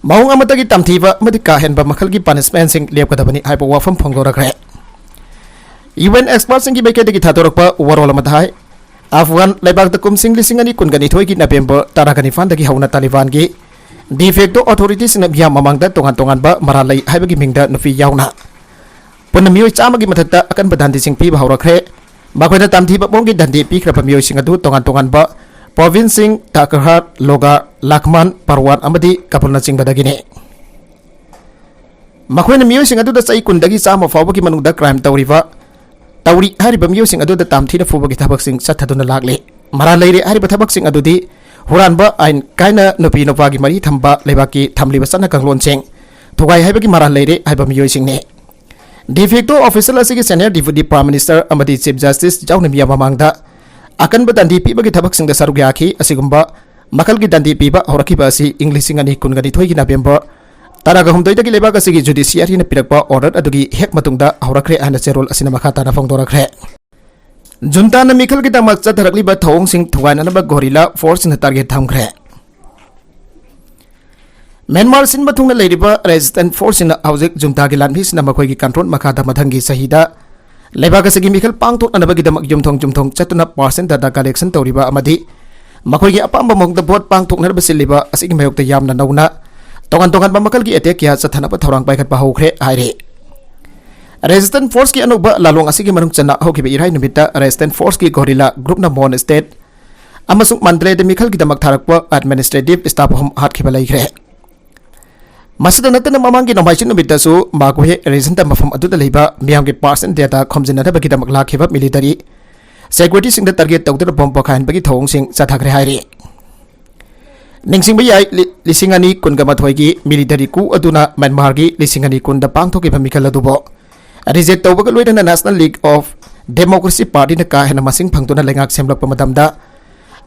ꯃꯑꯣꯡ ꯑꯃꯠꯇꯒꯤ ꯇꯝꯊꯤꯕ ꯑꯃꯗꯤ ꯀꯥ ꯍꯦꯟꯕ ꯃꯈꯜꯒꯤ ꯄꯅꯤꯁꯃꯦꯟꯁꯤꯡ ꯂꯦꯞꯀꯗꯕꯅꯤ ꯍꯥꯏꯕ ꯋꯥꯐꯝ ꯐꯣꯡꯗꯣꯔꯛꯈ꯭ꯔꯦ꯫ ꯌꯨ ꯑꯦꯟ ꯑꯦꯛꯁꯄꯥꯔꯠꯁꯤꯡꯒꯤ ꯃꯥꯏꯀꯩꯗꯒꯤ ꯊꯥꯗꯣꯔꯛꯄ ꯋꯥꯔꯣꯜ ꯑꯃꯗ ꯍꯥꯏ, ꯑꯐꯒꯥꯟ ꯂꯩꯕꯥꯛꯇ ꯀꯨꯝꯁꯤꯡ ꯂꯤꯁꯤꯡ ꯑꯅꯤ ꯀꯨꯟꯒ ꯅꯤꯊꯣꯏꯒꯤ ꯅꯕꯦꯝꯕꯔ ꯇꯔꯥꯒ ꯅꯤꯄꯥꯟꯗꯒꯤ ꯍꯧꯅ ꯇꯥꯂꯤꯕꯥꯟꯒꯤ De facto authorityꯁꯤꯡꯅ ꯃꯤꯌꯥꯝ ꯃꯃꯥꯡꯗ ꯇꯣꯉꯥꯟ ꯇꯣꯉꯥꯟꯕ ꯃꯔꯥꯜ ꯂꯩ ꯍꯥꯏꯕꯒꯤ ꯃꯤꯡꯗ ꯅꯨꯄꯤ ꯌꯥꯎꯅ ꯄꯨꯟꯅ ꯃꯤꯑꯣꯏ ꯆꯥꯝꯃꯒꯤ ꯃꯊꯛꯇ ꯑꯀꯟꯕ ꯗꯟꯗꯤꯁꯤꯡ ꯄꯤꯕ ꯍꯧꯔꯛꯈ꯭ꯔꯦ꯫ ꯃꯈꯣꯏꯅ ꯇꯝꯊꯤꯕ ꯃꯑꯣꯡꯒꯤ ꯗꯟꯗꯤ ꯄꯤꯈ꯭ꯔꯕ ꯃꯤꯑꯣꯏꯁꯤꯡ ꯑꯗꯨ ꯇꯣꯉꯥꯟ ꯇꯣꯉꯥꯟꯕ ꯄ꯭ꯔꯣꯚꯤꯟꯁꯁꯤꯡ ꯇꯥꯀꯔꯍꯥꯠ, ꯂꯣꯒꯥ, ꯂꯥꯈꯃꯥꯟ, ꯄꯔꯋꯥꯟ ꯑꯃꯗꯤ ꯀꯥꯕꯨꯜꯅꯆꯤꯡꯕꯗꯒꯤꯅꯤ꯫ ꯃꯈꯣꯏꯅ ꯃꯤꯑꯣꯏꯁꯤꯡ ꯑꯗꯨꯗ ꯆꯍꯤ ꯀꯨꯟꯗꯒꯤ ꯆꯥꯝꯃ ꯐꯥꯎꯕꯒꯤ ꯃꯅꯨꯡꯗ ꯀ꯭ꯔꯥꯏꯝ ꯇꯧꯔꯤꯕ, ꯇꯧꯔꯤ ꯍꯥꯏꯔꯤꯕ ꯃꯤꯑꯣꯏꯁꯤꯡ ꯑꯗꯨꯗ ꯇꯝꯊꯤꯅ ꯐꯨꯕꯒꯤ ꯊꯕꯛꯁꯤꯡ ꯆꯠꯊꯗꯨꯅ ꯂꯥꯛꯂꯤ꯫ ꯃꯔꯥꯜ ꯂꯩꯔꯦ ꯍꯥꯏꯔꯤꯕ ꯊꯕꯛꯁꯤꯡ ꯑꯗꯨꯗꯤ ꯍꯨꯔꯥꯟꯕ, ꯑꯥꯏꯟ ꯀꯥꯏꯅ ꯅꯨꯄꯤ ꯅꯨꯄꯥꯒꯤ ꯃꯔꯤ ꯊꯝꯕ ꯂꯩꯕꯥꯛꯀꯤ ꯊꯝꯂꯤꯕ ꯆꯠꯅ ꯀꯥꯡꯂꯣꯟꯁꯤꯡ ꯊꯨꯒꯥꯏ ꯍꯥꯏꯕꯒꯤ ꯃꯔꯥꯜ ꯂꯩꯔꯦ ꯍꯥꯏꯕ ꯃꯤꯑꯣꯏꯁꯤꯡꯅꯤ꯫ De facto official ꯑꯁꯤꯒꯤ senior deputy prime minister ꯑꯃꯗꯤ chief justice ꯌꯥꯎꯅ ꯃꯤꯌꯥꯝ ꯃꯃꯥꯡꯗ ꯑꯀꯟꯕ ꯗꯟꯗꯤ ꯄꯤꯕꯒꯤ ꯊꯕꯛꯁꯤꯡꯗ ꯁꯔꯨꯛ ꯌꯥꯈꯤ꯫ ꯑꯁꯤꯒꯨꯝꯕ ꯃꯈꯜꯒꯤ ꯗꯟꯗꯤ ꯄꯤꯕ ꯍꯧꯔꯛꯈꯤꯕ ꯑꯁꯤ ꯏꯪ ꯂꯤꯁꯤꯡ ꯑꯅꯤ ꯀꯨꯟꯒꯅꯤꯊꯣꯏꯒꯤ November ꯇꯔꯥꯒ ꯍꯨꯝꯗꯣꯏꯗꯒꯤ ꯂꯩꯕꯥꯛ ꯑꯁꯤꯒꯤ judiciaryꯅ ꯄꯤꯔꯛꯄ order ꯑꯗꯨꯒꯤ ꯍꯦꯛ ꯃꯇꯨꯡꯗ ꯍꯧꯔꯛꯈ꯭ꯔꯦ ꯍꯥꯏꯅ ꯆꯦꯔꯣꯜ ꯑꯁꯤꯅ ꯃꯈꯥ ꯇꯥꯅ ꯐꯣꯡꯗꯣꯔꯛꯈ꯭ꯔꯦ꯫ ꯖꯨꯟꯇꯥꯅ ꯃꯤꯈꯜꯒꯤꯗꯃꯛ ꯆꯠꯊꯔꯛꯂꯤꯕ ꯊꯧꯑꯣꯡꯁꯤꯡ ꯊꯨꯒꯥꯏꯅꯅꯕ ꯒꯣꯔꯤꯂꯥ ꯐꯣꯔꯁꯁꯤꯡꯅ target ꯊꯝꯈ꯭ꯔꯦ꯫ ꯃ꯭ꯌꯥꯟꯃꯥꯔ ꯁꯤꯟꯕ ꯊꯨꯡꯅ ꯂꯩꯔꯤꯕ resistance forceꯁꯤꯡꯅ ꯍꯧꯖꯤꯛ ꯖꯨꯟꯇꯥꯒꯤ ꯂꯥꯟꯃꯤꯁꯤꯡꯅ ꯃꯈꯣꯏꯒꯤ control ꯃꯈꯥꯗ ꯃꯊꯪꯒꯤ ꯆꯍꯤꯗ ꯂꯩꯕꯥꯛ ꯑꯁꯤꯒꯤ ꯃꯤꯈꯜ ꯄꯥꯡꯊꯣꯛꯅꯅꯕꯒꯤꯗꯃꯛ ꯌꯨꯝꯊꯣꯡ ꯌꯨꯝꯊꯣꯡ ꯆꯠꯇꯨꯅ personal data collection ꯇꯧꯔꯤꯕ ꯑꯃꯗꯤ ꯃꯈꯣꯏꯒꯤ ꯑꯄꯥꯝꯕ ꯃꯑꯣꯡꯗ vote ꯄꯥꯡꯊꯣꯛꯅꯅꯕ ꯁꯤꯜꯂꯤꯕ ꯑꯁꯤꯒꯤ ꯃꯥꯌꯣꯛꯇ ꯌꯥꯝꯅ ꯅꯧꯅ ꯇꯣꯉꯥꯟ ꯇꯣꯉꯥꯟꯕ ꯃꯈꯜꯒꯤ attack ꯀꯌꯥ ꯆꯠꯊꯅꯕ ꯊꯧꯔꯥꯡ ꯄꯥꯏꯈꯠꯄ ꯍꯧꯈ꯭ꯔꯦ ꯍꯥꯏꯔꯤ꯫ Resistance forceꯀꯤ ꯑꯅꯧꯕ ꯂꯥꯂꯣꯡ ꯑꯁꯤꯒꯤ ꯃꯅꯨꯡ ꯆꯟꯅ ꯍꯧꯈꯤꯕ ꯏꯔꯥꯏ ꯅꯨꯃꯤꯠꯇ resistance forceꯀꯤ guerrilla groupꯅ Mon State ꯑꯃꯁꯨꯡ ꯃꯟꯗꯂꯦꯗ ꯃꯤꯈꯜꯒꯤꯗꯃꯛ ꯊꯥꯔꯛꯄ administrative staff ꯑꯍꯨꯝ ꯍꯥꯠꯈꯤꯕ ꯂꯩꯈ꯭ꯔꯦ꯫ ꯃꯁꯤꯗ ꯅꯠꯇꯅ ꯃꯃꯥꯡꯒꯤ ꯅꯣꯡꯃꯥꯏꯖꯤꯡ ꯅꯨꯃꯤꯠꯇꯁꯨ ꯃꯥꯒꯨꯍꯦ regionꯗ ꯃꯐꯝ ꯑꯗꯨꯗ ꯂꯩꯕ ꯃꯤꯌꯥꯝꯒꯤ personal data ꯈꯣꯝꯖꯤꯟꯅꯅꯕꯒꯤꯗꯃꯛ ꯂꯥꯛꯈꯤꯕ military securityꯁꯤꯡꯗ target ꯇꯧꯗꯨꯅ bomb ꯄꯣꯈꯥꯏꯍꯟꯕꯒꯤ ꯊꯧꯑꯣꯡꯁꯤꯡ ꯆꯠꯊꯈ꯭ꯔꯦ ꯍꯥꯏꯔꯤ꯫ ꯅꯤꯡꯁꯤꯡꯕ ꯌꯥꯏ, ꯂꯤ-, ꯂꯤꯁꯤꯡ ꯑꯅꯤ ꯀꯨꯟꯒ ꯃꯥꯊꯣꯏꯒꯤ military coup ꯑꯗꯨꯅ ꯃ꯭ꯌꯥꯟꯃꯥꯔꯒꯤ ꯂꯤꯁꯤꯡ ꯑꯅꯤ ꯀꯨꯟꯗ ꯄꯥꯡꯊꯣꯛꯈꯤꯕ ꯃꯤꯈꯜ ꯑꯗꯨꯕꯨ reject ꯇꯧꯕꯒ ꯂꯣꯏꯅꯅ National League of Democracy Partyꯅ ꯀꯥ ꯍꯦꯟꯅ ꯃꯁꯤꯡ ꯐꯪꯗꯨꯅ ꯂꯩꯉꯥꯛ ꯁꯦꯝꯂꯛꯄ ꯃꯇꯝꯗ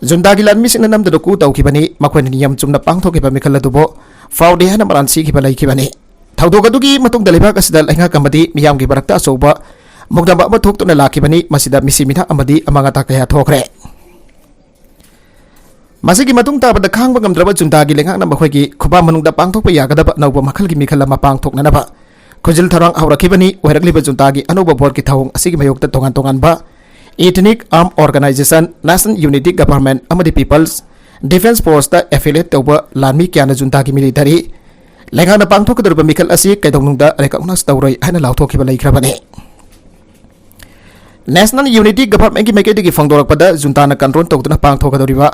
ꯖꯨꯟꯇꯥꯒꯤ ꯂꯥꯟꯃꯤꯁꯤꯡꯅ ꯅꯝꯗꯨꯅ coup ꯇꯧꯈꯤꯕꯅꯤ꯫ ꯃꯈꯣꯏꯅ ꯅꯤꯌꯝ ꯆꯨꯝꯅ ꯄꯥꯡꯊꯣꯛꯈꯤꯕ ꯃꯤꯈꯜ ꯑꯗꯨꯕꯨ ꯐꯥꯎꯗꯦ ꯍꯥꯏꯅ ꯃꯔꯥꯜ ꯁꯤꯈꯤꯕ ꯂꯩꯈꯤꯕꯅꯤ꯫ ꯊꯧꯗꯣꯛ ꯑꯗꯨꯒꯤ ꯃꯇꯨꯡꯗ ꯂꯩꯕꯥꯛ ꯑꯁꯤꯗ ꯂꯩꯉꯥꯛ ꯑꯃꯗꯤ ꯃꯤꯌꯥꯝꯒꯤ ꯃꯔꯛꯇ ꯑꯆꯧꯕ ꯃꯨꯛꯅꯕ ꯑꯃ ꯊꯣꯛꯇꯨꯅ ꯂꯥꯛꯈꯤꯕꯅꯤ꯫ ꯃꯁꯤꯗ ꯃꯤꯁꯤ ꯃꯤꯅꯥ ꯑꯃꯗꯤ ꯑꯃꯥꯡ ꯑꯇꯥ ꯀꯌꯥ ꯊꯣꯛꯈ꯭ꯔꯦ꯫ ꯃꯁꯤꯒꯤ ꯃꯇꯨꯡ ꯇꯥꯕꯗ ꯈꯥꯡꯕ ꯉꯝꯗ꯭ꯔꯕ ꯖꯨꯟꯇꯥꯒꯤ ꯂꯩꯉꯥꯛꯅ ꯃꯈꯣꯏꯒꯤ ꯈꯨꯕꯥ ꯃꯅꯨꯡꯗ ꯄꯥꯡꯊꯣꯛꯄ ꯌꯥꯒꯗꯕ ꯑꯅꯧꯕ ꯃꯈꯜꯒꯤ ꯃꯤꯈꯜ ꯑꯃ ꯄꯥꯡꯊꯣꯛꯅꯅꯕ ꯈꯨꯖꯤꯜ ꯊꯧꯔꯥꯡ ꯍꯧꯔꯛꯈꯤꯕꯅꯤ꯫ ꯑꯣꯏꯔꯛꯂꯤꯕ ꯖꯨꯟꯇꯥꯒꯤ ꯑꯅꯧꯕ ꯕꯣꯔꯗꯀꯤ ꯊꯧꯑꯣꯡ ꯑꯁꯤꯒꯤ ꯃꯥꯌꯣꯛꯇ ꯇꯣꯉꯥꯟ ꯇꯣꯉꯥꯟꯕ ethnic armed organisation, national unity government ꯑꯃꯗꯤ people's Defence Force-ꯇ affiliate ꯇꯧꯕ ꯂꯥꯟꯃꯤ ꯀꯌꯥꯅ junta-ꯒꯤ military ꯂꯩꯉꯥꯛꯅ ꯄꯥꯡꯊꯣꯛꯀꯗꯧꯔꯤꯕ ꯃꯤꯈꯜ ꯑꯁꯤ ꯀꯩꯗꯧꯅꯨꯡꯗ recognize ꯇꯧꯔꯣꯏ ꯍꯥꯏꯅ ꯂꯥꯎꯊꯣꯛꯈꯤꯕ ꯂꯩꯈ꯭ꯔꯕꯅꯤ꯫ National Unity Government-ꯀꯤ ꯃꯥꯏꯀꯩꯗꯒꯤ ꯐꯣꯡꯗꯣꯔꯛꯄꯗ, junta-ꯅ control ꯇꯧꯗꯨꯅ ꯄꯥꯡꯊꯣꯛꯀꯗꯧꯔꯤꯕ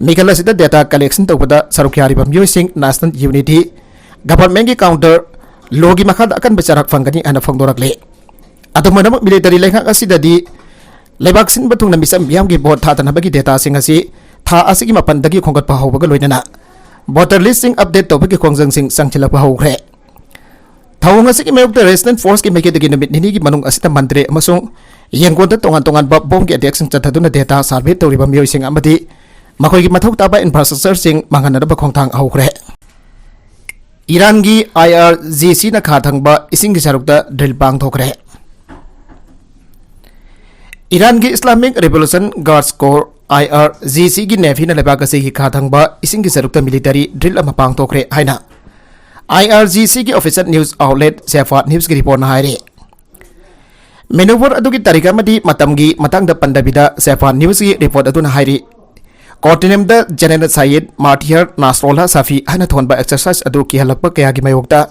ꯃꯤꯈꯜ ꯑꯁꯤꯗ data collection ꯇꯧꯕꯗ ꯁꯔꯨꯛ ꯌꯥꯔꯤꯕ ꯃꯤꯑꯣꯏꯁꯤꯡ National Unity Government-ꯀꯤ counter law-ꯒꯤ ꯃꯈꯥꯗ ꯑꯀꯟꯕ ꯆꯩꯔꯥꯛ ꯐꯪꯒꯅꯤ ꯍꯥꯏꯅ ꯐꯣꯡꯗꯣꯔꯛꯂꯤ꯫ ꯑꯗꯨꯝ ꯑꯣꯏꯅꯃꯛ, military ꯂꯩꯉꯥꯛ ꯑꯁꯤꯗꯗꯤ ꯂꯩꯕꯥꯛ ꯁꯤꯟꯕ ꯊꯨꯡꯅ ꯃꯤꯆꯝ ꯃꯤꯌꯥꯝꯒꯤ vote ꯊꯥꯗꯅꯕꯒꯤ data-ꯁꯤꯡ ꯑꯁꯤ ꯊꯥ ꯑꯁꯤꯒꯤ ꯃꯥꯄꯟꯗꯒꯤ ꯈꯣꯝꯒꯠꯄ ꯍꯧꯕꯒ ꯂꯣꯏꯅꯅ voter list-ꯁꯤꯡ update ꯇꯧꯕꯒꯤ ꯈꯣꯡꯖꯪꯁꯤꯡ ꯆꯪꯁꯤꯜꯂꯛꯄ ꯍꯧꯈ꯭ꯔꯦ꯫ ꯊꯧꯑꯣꯡ ꯑꯁꯤꯒꯤ ꯃꯥꯌꯣꯛꯇ Resistance Force-ꯀꯤ ꯃꯥꯏꯀꯩꯗꯒꯤ ꯅꯨꯃꯤꯠ ꯅꯤꯅꯤꯒꯤ ꯃꯅꯨꯡ ꯑꯁꯤꯗ ꯃꯟꯇ꯭ꯔꯤ ꯑꯃꯁꯨꯡ ꯌꯦꯡꯒꯣꯟꯗ ꯇꯣꯉꯥꯟ ꯇꯣꯉꯥꯟꯕ bomb-ꯒꯤ attack-ꯁꯤꯡ ꯆꯠꯊꯗꯨꯅ data survey ꯇꯧꯔꯤꯕ ꯃꯤꯑꯣꯏꯁꯤꯡ ꯑꯃꯗꯤ ꯃꯈꯣꯏꯒꯤ ꯃꯊꯧ ꯇꯥꯕ infrastructure-ꯁꯤꯡ ꯃꯥꯡꯍꯟꯅꯅꯕ ꯈꯣꯡꯊꯥꯡ ꯍꯧꯈ꯭ꯔꯦ꯫ ꯏꯔꯥꯟꯒꯤ I R G C-ꯅ ꯈꯥ ꯊꯪꯕ ꯏꯁꯤꯡꯒꯤ ꯁꯔꯨꯛꯇ drill ꯄꯥꯡꯊꯣꯛꯈ꯭ꯔꯦ꯫ ꯏꯔꯥꯟꯒꯤ Islamic Revolution Guards Corps, I R G C-ꯒꯤ Navy-ꯅ ꯂꯩꯕꯥꯛ ꯑꯁꯤꯒꯤ ꯈꯥ ꯊꯪꯕ ꯏꯁꯤꯡꯒꯤ ꯁꯔꯨꯛꯇ military drill ꯑꯃ ꯄꯥꯡꯊꯣꯛꯈ꯭ꯔꯦ ꯍꯥꯏꯅ I R G C-ꯒꯤ official news outlet Shafa News-ꯀꯤ report-ꯅ ꯍꯥꯏꯔꯤ꯫ Maneuver ꯑꯗꯨꯒꯤ ꯇꯥꯔꯤꯛ ꯑꯃꯗꯤ ꯃꯇꯝꯒꯤ ꯃꯇꯥꯡꯗ ꯄꯟꯗꯕꯤꯗ Shafa News-ꯀꯤ report ꯑꯗꯨꯅ ꯍꯥꯏꯔꯤ, Codename-ꯗ General Syed Martyr Nasrullah Safi ꯍꯥꯏꯅ ꯊꯣꯟꯕ exercise ꯑꯗꯨ ꯀꯤꯍꯜꯂꯛꯄ ꯀꯌꯥꯒꯤ ꯃꯥꯌꯣꯛꯇ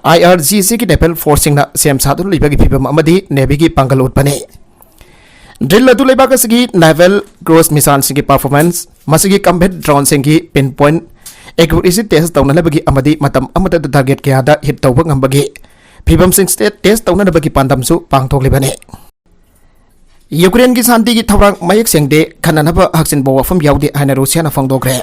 I R G C-ꯒꯤ naval force-ꯁꯤꯡꯅ ꯁꯦꯝ ꯁꯥꯗꯨꯅ ꯂꯩꯕꯒꯤ ꯐꯤꯚꯝ ꯑꯃꯗꯤ Navy-ꯒꯤ ꯄꯥꯡꯒꯜ ꯎꯠꯄꯅꯤ꯫ Drill ꯑꯗꯨ ꯂꯩꯕꯥꯛ ꯑꯁꯤꯒꯤ naval cruise missile-ꯁꯤꯡꯒꯤ performance, ꯃꯁꯤꯒꯤ combat drone-ꯁꯤꯡꯒꯤ pinpoint accuracy test ꯇꯧꯅꯅꯕꯒꯤ ꯑꯃꯗꯤ ꯃꯇꯝ ꯑꯃꯠꯇꯗ target ꯀꯌꯥꯗ hit ꯇꯧꯕ ꯉꯝꯕꯒꯤ ꯐꯤꯚꯝꯁꯤꯡ state test ꯇꯧꯅꯅꯕꯒꯤ ꯄꯥꯟꯗꯝꯁꯨ ꯄꯥꯡꯊꯣꯛꯂꯤꯕꯅꯤ꯫ ꯌꯨꯀ꯭ꯔꯦꯟꯒꯤ ꯁꯥꯟꯇꯤꯒꯤ ꯊꯧꯔꯥꯡ ꯃꯌꯦꯛ ꯁꯦꯡꯗꯦ, ꯈꯟꯅꯅꯕ ꯍꯛꯆꯤꯟꯕ ꯋꯥꯐꯝ ꯌꯥꯎꯗꯦ ꯍꯥꯏꯅ ꯔꯨꯁꯤꯌꯥꯅ ꯐꯣꯡꯗꯣꯛꯈ꯭ꯔꯦ꯫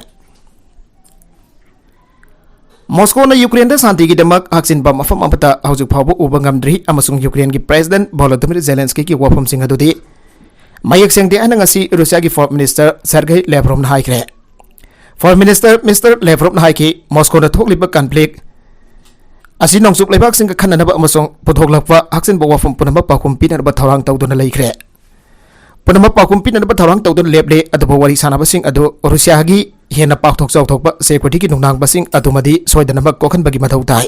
ꯃꯣꯁꯀꯣꯅ ꯌꯨꯀ꯭ꯔꯦꯟꯗ ꯁꯥꯟꯇꯤꯒꯤꯗꯃꯛ ꯍꯛꯆꯤꯟꯕ ꯃꯐꯝ ꯑꯃꯠꯇ ꯍꯧꯖꯤꯛ ꯐꯥꯎꯕ ꯎꯕ ꯉꯝꯗ꯭ꯔꯤ ꯑꯃꯁꯨꯡ ꯌꯨꯀ꯭ꯔꯦꯟꯒꯤ President Volodymyr Zelensky-ꯒꯤ ꯋꯥꯐꯝꯁꯤꯡ ꯑꯗꯨꯗꯤ ꯃꯌꯦꯛ ꯁꯦꯡꯗꯦ ꯍꯥꯏꯅ ꯉꯁꯤ ꯔꯨꯁꯤꯌꯥꯒꯤ Foreign Minister Sergei Lavrov-ꯅ ꯍꯥꯏꯈ꯭ꯔꯦ꯫ Foreign Minister Mister Lavrov-ꯅ ꯍꯥꯏꯈꯤ, ꯃꯣꯁꯀꯣꯗ ꯊꯣꯛꯂꯤꯕ conflict ꯑꯁꯤ ꯅꯣꯡꯆꯨꯞ ꯂꯩꯕꯥꯛꯁꯤꯡꯒ ꯈꯟꯅꯅꯕ ꯑꯃꯁꯨꯡ ꯄꯨꯊꯣꯛꯂꯛꯄ ꯍꯛꯆꯤꯟꯕ ꯋꯥꯐꯝ ꯄꯨꯝꯅꯃꯛ ꯄꯥꯎꯈꯨꯝ ꯄꯤꯅꯅꯕ ꯊꯧꯔꯥꯡ ꯇꯧꯗꯨꯅ ꯂꯩꯈ꯭ꯔꯦ꯫ ꯄꯨꯝꯅꯃꯛ ꯄꯥꯎꯈꯨꯝ ꯄꯤꯅꯅꯕ ꯊꯧꯔꯥꯡ ꯇꯧꯗꯨꯅ ꯂꯦꯞꯂꯦ, ꯑꯗꯨꯕꯨ ꯋꯥꯔꯤ ꯁꯥꯟꯅꯕꯁꯤꯡ ꯑꯗꯨ ꯔꯨꯁꯤꯌꯥꯒꯤ ꯍꯦꯟꯅ ꯄꯥꯛꯊꯣꯛ ꯆꯥꯎꯊꯣꯛꯄ security-ꯒꯤ ꯅꯨꯡꯅꯥꯡꯕꯁꯤꯡ ꯑꯗꯨꯃꯗꯤ ꯁꯣꯏꯗꯅꯃꯛ ꯀꯣꯛꯍꯟꯕꯒꯤ ꯃꯊꯧ ꯇꯥꯏ꯫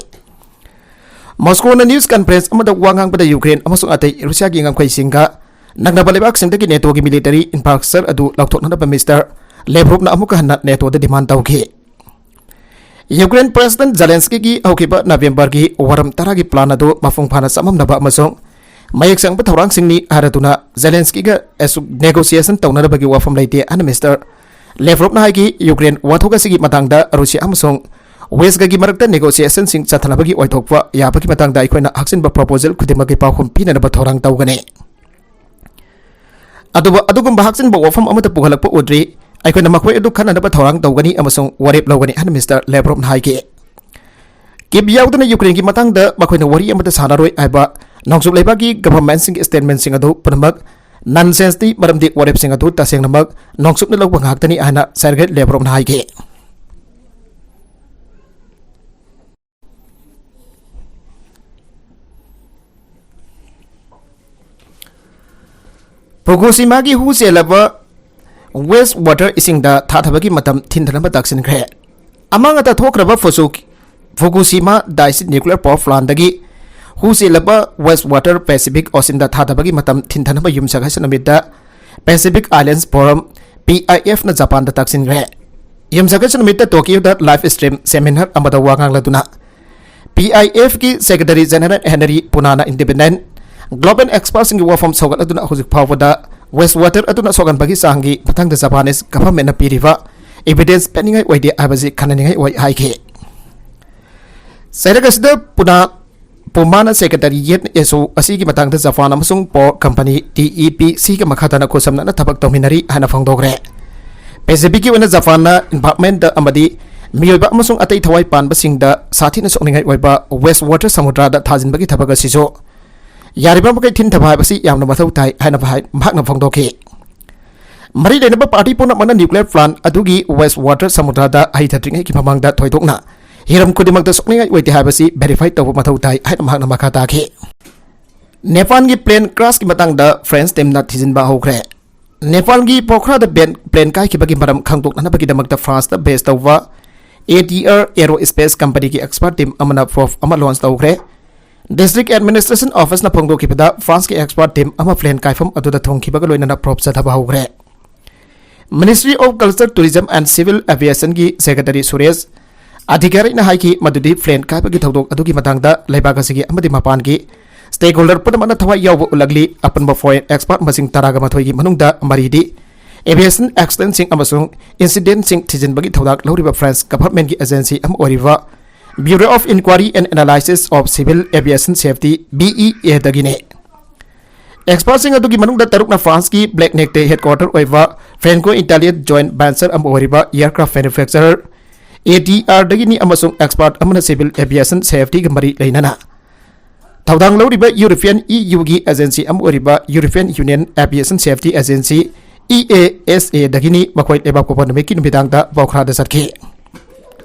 ꯃꯣꯁꯀꯣꯅ news conference ꯑꯃꯗ ꯋꯥ ꯉꯥꯡꯕꯗ ꯌꯨꯀ꯭ꯔꯦꯟ ꯑꯃꯁꯨꯡ ꯑꯇꯩ ꯔꯨꯁꯤꯌꯥꯒꯤ ꯉꯝꯈꯩꯁꯤꯡꯒ ꯅꯛꯅꯕ ꯂꯩꯕꯥꯛꯁꯤꯡꯗꯒꯤ NATO-ꯒꯤ military infrastructure ꯑꯗꯨ ꯂꯧꯊꯣꯛꯅꯅꯕ Mister ꯂꯦꯚ꯭ꯔꯣꯞꯅ ꯑꯃꯨꯛꯀ ꯍꯟꯅ ꯅꯦꯇꯣꯗ ꯗꯤꯃꯥꯟ ꯇꯧꯈꯤ꯫ ꯌꯨꯀ꯭ꯔꯦꯟ ꯄ꯭ꯔꯦꯁꯤꯗꯦꯟꯠ ꯖꯦꯂꯦꯟꯁꯀꯤꯒꯤ ꯍꯧꯈꯤꯕ ꯅꯕꯦꯝꯕꯔꯒꯤ ꯋꯥꯔꯝ ꯇꯔꯥꯒꯤ ꯄ꯭ꯂꯥꯟ ꯑꯗꯨ ꯃꯄꯨꯡ ꯐꯥꯅ ꯆꯃꯝꯅꯕ ꯑꯃꯁꯨꯡ ꯃꯌꯦꯛ ꯆꯪꯕ ꯊꯧꯔꯥꯡꯁꯤꯡꯅꯤ ꯍꯥꯏꯔꯗꯨꯅ ꯖꯦꯂꯦꯟꯁꯀꯤꯒ ꯑꯁꯨꯛ ꯅꯦꯒꯣꯁꯤꯌꯦꯁꯟ ꯇꯧꯅꯅꯕꯒꯤ ꯋꯥꯐꯝ ꯂꯩꯇꯦ ꯍꯥꯏꯅ ꯃꯤꯁꯇꯔ ꯂꯦꯚ꯭ꯔꯣꯞꯅ ꯍꯥꯏꯈꯤ꯫ ꯌꯨꯀ꯭ꯔꯦꯟ ꯋꯥꯊꯣꯛ ꯑꯁꯤꯒꯤ ꯃꯇꯥꯡꯗ ꯔꯨꯁꯤꯌꯥ ꯑꯃꯁꯨꯡ ꯋꯦꯁꯀꯒꯤ ꯃꯔꯛꯇ ꯅꯦꯒꯣꯁꯤꯌꯦꯁꯟꯁꯤꯡ ꯆꯠꯊꯅꯕꯒꯤ ꯑꯣꯏꯊꯣꯛꯄ ꯌꯥꯕꯒꯤ ꯃꯇꯥꯡꯗ ꯑꯩꯈꯣꯏꯅ ꯍꯥꯛꯆꯤꯟꯕ ꯄ꯭ꯔꯣꯄꯣꯖꯦꯜ ꯈꯨꯗꯤꯡꯃꯛꯀꯤ ꯄꯥꯎꯈꯨꯝ ꯄꯤꯅꯅꯕ ꯊꯧꯔꯥꯡ ꯇꯧꯒꯅꯤ꯫ ꯑꯗꯨꯕꯨ ꯑꯗꯨꯒꯨꯝꯕ ꯍꯥꯛꯆꯤꯟꯕ ꯋꯥꯐꯝ ꯑꯃꯠꯇ ꯄꯨꯈꯠꯂꯛꯄ ꯎꯗ꯭ꯔꯤ꯫ ꯑꯩꯈꯣꯏꯅ ꯃꯈꯣꯏ ꯑꯗꯨ ꯈꯟꯅꯅꯕ ꯊꯧꯔꯥꯡ ꯇꯧꯒꯅꯤ ꯑꯃꯁꯨꯡ ꯋꯥꯔꯦꯞ ꯂꯧꯒꯅꯤ ꯍꯥꯏꯅ ꯃꯤꯁꯇꯔ ꯂꯦꯚ꯭ꯔꯣꯞꯅ ꯍꯥꯏꯈꯤ꯫ ꯀꯤꯞ ꯌꯥꯎꯗꯅ ꯌꯨꯀ꯭ꯔꯦꯟꯒꯤ ꯃꯇꯥꯡꯗ ꯃꯈꯣꯏꯅ ꯋꯥꯔꯤ ꯑꯃꯠꯇ ꯁꯥꯟꯅꯔꯣꯏ ꯍꯥꯏꯕ ꯅꯣꯡꯆꯨꯞ ꯂꯩꯕꯥꯛꯀꯤ ꯒꯚꯔꯟꯃꯦꯟꯠꯁꯤꯡꯒꯤ ꯁ꯭ꯇꯦꯠꯃꯦꯟꯠꯁꯤꯡ ꯑꯗꯨ ꯄꯨꯝꯅꯃꯛ ꯅꯟꯁꯦꯟꯁꯅꯤ, ꯃꯔꯝꯗꯤ ꯋꯥꯔꯦꯞꯁꯤꯡ ꯑꯗꯨ ꯇꯁꯦꯡꯅꯃꯛ ꯅꯣꯡꯆꯨꯞꯅ ꯂꯧꯕ ꯉꯥꯛꯇꯅꯤ ꯍꯥꯏꯅ ꯁꯔꯒꯦ ꯂꯦꯚ꯭ꯔꯣꯞꯅ ꯍꯥꯏꯈꯤ꯫ ꯐꯨꯀꯨꯁꯤꯃꯥꯒꯤ ꯍꯨ ꯆꯦꯜꯂꯕ ꯋꯦꯁ ꯋꯥꯇꯔ ꯏꯁꯤꯡꯗ ꯊꯥꯊꯕꯒꯤ ꯃꯇꯝ ꯊꯤꯟꯊꯅꯕ ꯇꯥꯛꯁꯤꯟꯈ꯭ꯔꯦ꯫ ꯑꯃꯥꯡ ꯑꯇꯥ ꯊꯣꯛꯈ꯭ꯔꯕ ꯐꯨꯁꯨ-, ꯐꯨꯀꯨꯁꯤꯃꯥ ꯗꯥꯏꯁꯤ ꯅ꯭ꯌꯨꯀ꯭ꯂꯤꯌꯔ ꯄꯥꯋꯔ ꯄ꯭ꯂꯥꯟꯠꯗꯒꯤ ꯍꯨ ꯆꯦꯜꯂꯕ ꯋꯦꯁ ꯋꯥꯇꯔ ꯄꯦꯁꯤꯐꯤꯛ ꯑꯣꯁꯤꯟꯗ ꯊꯥꯗꯕꯒꯤ ꯃꯇꯝ ꯊꯤꯟꯊꯅꯕ ꯌꯨꯝꯁꯀꯩꯁ ꯅꯨꯃꯤꯠꯇ Pacific Islands form, P I ꯑꯦꯐꯅ ꯖꯄꯥꯟꯗ ꯇꯥꯛꯁꯤꯟꯈ꯭ꯔꯦ꯫ ꯌꯨꯝꯁꯀꯩꯁ ꯅꯨꯃꯤꯠꯇ ꯇꯣꯀꯤꯌꯣꯗ ꯂꯥꯏꯚ ꯁ꯭ꯇ꯭ꯔꯤꯝ ꯁꯦꯃꯤꯅꯥꯔ ꯑꯃꯗ ꯋꯥ ꯉꯥꯡꯂꯗꯨꯅ ꯄꯤ ꯑꯥꯏ ꯑꯦꯐꯀꯤ ꯁꯦꯀ꯭ꯔꯦꯇꯔꯤ ꯖꯦꯅꯔꯦꯜ ꯍꯦꯅꯔꯤ ꯄꯨꯅꯥꯅ ꯏꯟꯗꯤꯄꯦꯟꯗꯦꯟꯠ ꯒ꯭ꯂꯣꯕꯦꯜ ꯑꯦꯛꯁꯄꯔꯠꯁꯤꯡꯒꯤ ꯋꯥꯐꯝ ꯁꯧꯒꯠꯂꯗꯨꯅ ꯍꯧꯖꯤꯛ ꯐꯥꯎꯕꯗ ꯋꯦꯁ ꯋꯥꯇꯔ ꯑꯗꯨꯅ ꯁꯣꯛꯍꯟꯕꯒꯤ ꯆꯥꯡꯒꯤ ꯃꯇꯥꯡꯗ ꯖꯄꯥꯅꯤꯁ ꯒꯚꯔꯟꯃꯦꯟꯠꯅ ꯄꯤꯔꯤꯕ ꯏꯚꯤꯗꯦꯟꯁ ꯄꯦꯟꯅꯤꯡꯉꯥꯏ ꯑꯣꯏꯗꯦ ꯍꯥꯏꯕꯁꯤ ꯈꯟꯅꯅꯤꯡꯉꯥꯏ ꯑꯣꯏ ꯍꯥꯏꯈꯤ꯫ ꯆꯩꯔꯛ ꯑꯁꯤꯗ ꯄꯨꯅꯥ, ꯄꯨꯃꯥꯅ ꯁꯦꯀ꯭ꯔꯦꯇꯔꯤꯌꯦꯠ ꯑꯦꯁꯣ ꯑꯁꯤꯒꯤ ꯃꯇꯥꯡꯗ ꯖꯄꯥꯟ ꯑꯃꯁꯨꯡ ꯄꯥꯋꯔ ꯀꯝꯄꯅꯤ ꯇꯤ ꯏ ꯄꯤ ꯁꯤꯒ ꯃꯈꯥ ꯇꯥꯅ ꯈꯨꯠꯁꯝꯅꯅ ꯊꯕꯛ ꯇꯧꯃꯤꯟꯅꯔꯤ ꯍꯥꯏꯅ ꯐꯣꯡꯗꯣꯛꯈ꯭ꯔꯦ꯫ ꯄꯦꯁꯤꯐꯤꯛꯀꯤ ꯑꯣꯏꯅ ꯖꯄꯥꯟꯅ ꯏꯟꯚꯥꯏꯔꯟꯃꯦꯟꯠ ꯑꯃꯗꯤ ꯃꯤꯑꯣꯏꯕ ꯑꯃꯁꯨꯡ ꯑꯇꯩ ꯊꯋꯥꯏ ꯄꯥꯟꯕꯁꯤꯡꯗ ꯁꯥꯊꯤꯅ ꯁꯣꯛꯅꯤꯡꯉꯥꯏ ꯑꯣꯏꯕ ꯋꯦꯁ ꯋꯥꯇꯔ ꯁꯃꯨꯗ꯭ꯔꯗ ꯊꯥꯖꯤꯟꯕꯒꯤ ꯊꯕꯛ ꯑꯁꯤꯁꯨ ꯌꯥꯔꯤꯕ ꯃꯈꯩ ꯊꯤꯟꯊꯕ ꯍꯥꯏꯕꯁꯤ ꯌꯥꯝꯅ ꯃꯊꯧ ꯇꯥꯏ ꯍꯥꯏꯅ ꯃꯍꯥꯛ-, ꯃꯍꯥꯛꯅ ꯐꯣꯡꯗꯣꯛꯈꯤ꯫ ꯃꯔꯤ ꯂꯩꯅꯕ ꯄꯥꯔꯇꯤ ꯄꯨꯝꯅꯃꯛꯅ ꯅ꯭ꯌꯨꯀ꯭ꯂꯤꯌꯔ ꯄ꯭ꯂꯥꯟꯠ ꯑꯗꯨꯒꯤ ꯋꯦꯁ ꯋꯥꯇꯔ ꯁꯃꯨꯗ꯭ꯔꯗ ꯍꯩꯊꯗ꯭ꯔꯤꯉꯩꯒꯤ ꯃꯃꯥꯡꯗ ꯊꯣꯏꯗꯣꯛꯅ ꯍꯤꯔꯝ ꯈꯨꯗꯤꯡꯃꯛꯇ ꯁꯣꯛꯅꯤꯡꯉꯥꯏ ꯑꯣꯏꯗꯦ ꯍꯥꯏꯕꯁꯤ ꯚꯦꯔꯤꯐꯥꯏ ꯇꯧꯕ ꯃꯊꯧ ꯇꯥꯏ ꯍꯥꯏꯅ ꯃꯍꯥꯛꯅ ꯃꯈꯥ ꯇꯥꯈꯤ꯫ ꯅꯦꯄꯥꯜꯒꯤ ꯄ꯭ꯂꯦꯟ ꯀ꯭ꯔꯥꯁꯀꯤ ꯃꯇꯥꯡꯗ ꯐ꯭ꯔꯦꯟꯁ ꯇꯤꯝꯅ ꯊꯤꯖꯤꯟꯕ ꯍꯧꯈ꯭ꯔꯦ꯫ ꯅꯦꯄꯥꯜꯒꯤ ꯄꯣꯈ꯭ꯔꯥꯗ ꯕꯦꯟ-, ꯄ꯭ꯂꯦꯟ ꯀꯥꯏꯈꯤꯕꯒꯤ ꯃꯔꯝ ꯈꯪꯗꯣꯛꯅꯅꯕꯒꯤꯗꯃꯛꯇ ꯐ꯭ꯔꯥꯟꯁꯇ ꯕꯦꯖ ꯇꯧꯕ ꯑꯦ ꯇꯤ ꯑꯥꯔ ꯑꯦꯔꯣ ꯁ꯭ꯄꯦꯁ ꯀꯝꯄꯅꯤꯒꯤ ꯑꯦꯛꯁꯄꯔꯠ ꯇꯤꯝ ꯑꯃꯅ ꯄ꯭ꯔꯣꯕ ꯑꯃ ꯂꯣꯟꯆ ꯇꯧꯈ꯭ꯔꯦ꯫ ꯗꯤꯁꯇ꯭ꯔꯤꯛ ꯑꯦꯗꯃꯤꯅꯤꯁꯇ꯭ꯔꯦꯁꯟ ꯑꯣꯐꯤꯁꯅ ꯐꯣꯡꯗꯣꯛꯈꯤꯕꯗ ꯐ꯭ꯔꯥꯟꯁꯀꯤ ꯑꯦꯛꯁꯄꯔꯠ ꯇꯤꯝ ꯑꯃ ꯄ꯭ꯂꯦꯟ ꯀꯥꯏꯐꯝ ꯑꯗꯨꯗ ꯊꯨꯡꯈꯤꯕꯒ ꯂꯣꯏꯅꯅ ꯄ꯭ꯔꯣꯕ ꯆꯠꯊꯕ ꯍꯧꯈ꯭ꯔꯦ꯫ Ministry of Culture, Tourism and Civil Aviation ꯒꯤ Secretary ꯁꯨꯔꯦꯁ ꯑꯙꯤꯀꯥꯔꯤꯅ ꯍꯥꯏꯈꯤ ꯃꯗꯨꯗꯤ plane ꯀꯥꯏꯕꯒꯤ ꯊꯧꯗꯣꯛ ꯑꯗꯨꯒꯤ ꯃꯇꯥꯡꯗ ꯂꯩꯕꯥꯛ ꯑꯁꯤꯒꯤ ꯑꯃꯗꯤ ꯃꯄꯥꯟꯒꯤ stakeholder ꯄꯨꯝꯅꯃꯛꯅ ꯊꯋꯥꯏ ꯌꯥꯎꯕ ꯎꯠꯂꯛꯂꯤ꯫ ꯑꯄꯨꯟꯕ foreign expert ꯃꯁꯤꯡ ꯇꯔꯥꯒ ꯃꯥꯊꯣꯏꯒꯤ ꯃꯅꯨꯡꯗ ꯃꯔꯤꯗꯤ aviation accidentꯁꯤꯡ ꯑꯃꯁꯨꯡ incidentꯁꯤꯡ ꯊꯤꯖꯤꯟꯕꯒꯤ ꯊꯧꯗꯥꯡ ꯂꯧꯔꯤꯕ French governmentꯀꯤ agency ꯑꯃ ꯑꯣꯏꯔꯤꯕ Bureau of Inquiry and Analysis of Civil Aviation Safety, B E A ꯗꯒꯤꯅꯤ꯫ Expertꯁꯤꯡ ꯑꯗꯨꯒꯤ ꯃꯅꯨꯡꯗ ꯇꯔꯨꯛꯅ Franceꯀꯤ Blagnac ꯇ headquarter ꯑꯣꯏꯕ Franco-Italian joint venture ꯑꯃ ꯑꯣꯏꯔꯤꯕ aircraft manufacturer A T R ꯗꯒꯤꯅꯤ ꯑꯃꯁꯨꯡ expert ꯑꯃꯅ civil aviation safetyꯒ ꯃꯔꯤ ꯂꯩꯅꯅ ꯊꯧꯗꯥꯡ ꯂꯧꯔꯤꯕ European E Uꯒꯤ agency ꯑꯃ ꯑꯣꯏꯔꯤꯕ European Union Aviation Safety Agency, E A S A ꯗꯒꯤꯅꯤ꯫ ꯃꯈꯣꯏ ꯂꯩꯕꯥꯛꯄꯣꯛꯄ ꯅꯨꯃꯤꯠꯀꯤ ꯅꯨꯃꯤꯗꯥꯡꯗ ꯄꯣꯈ꯭ꯔꯥꯗ ꯆꯠꯈꯤ꯫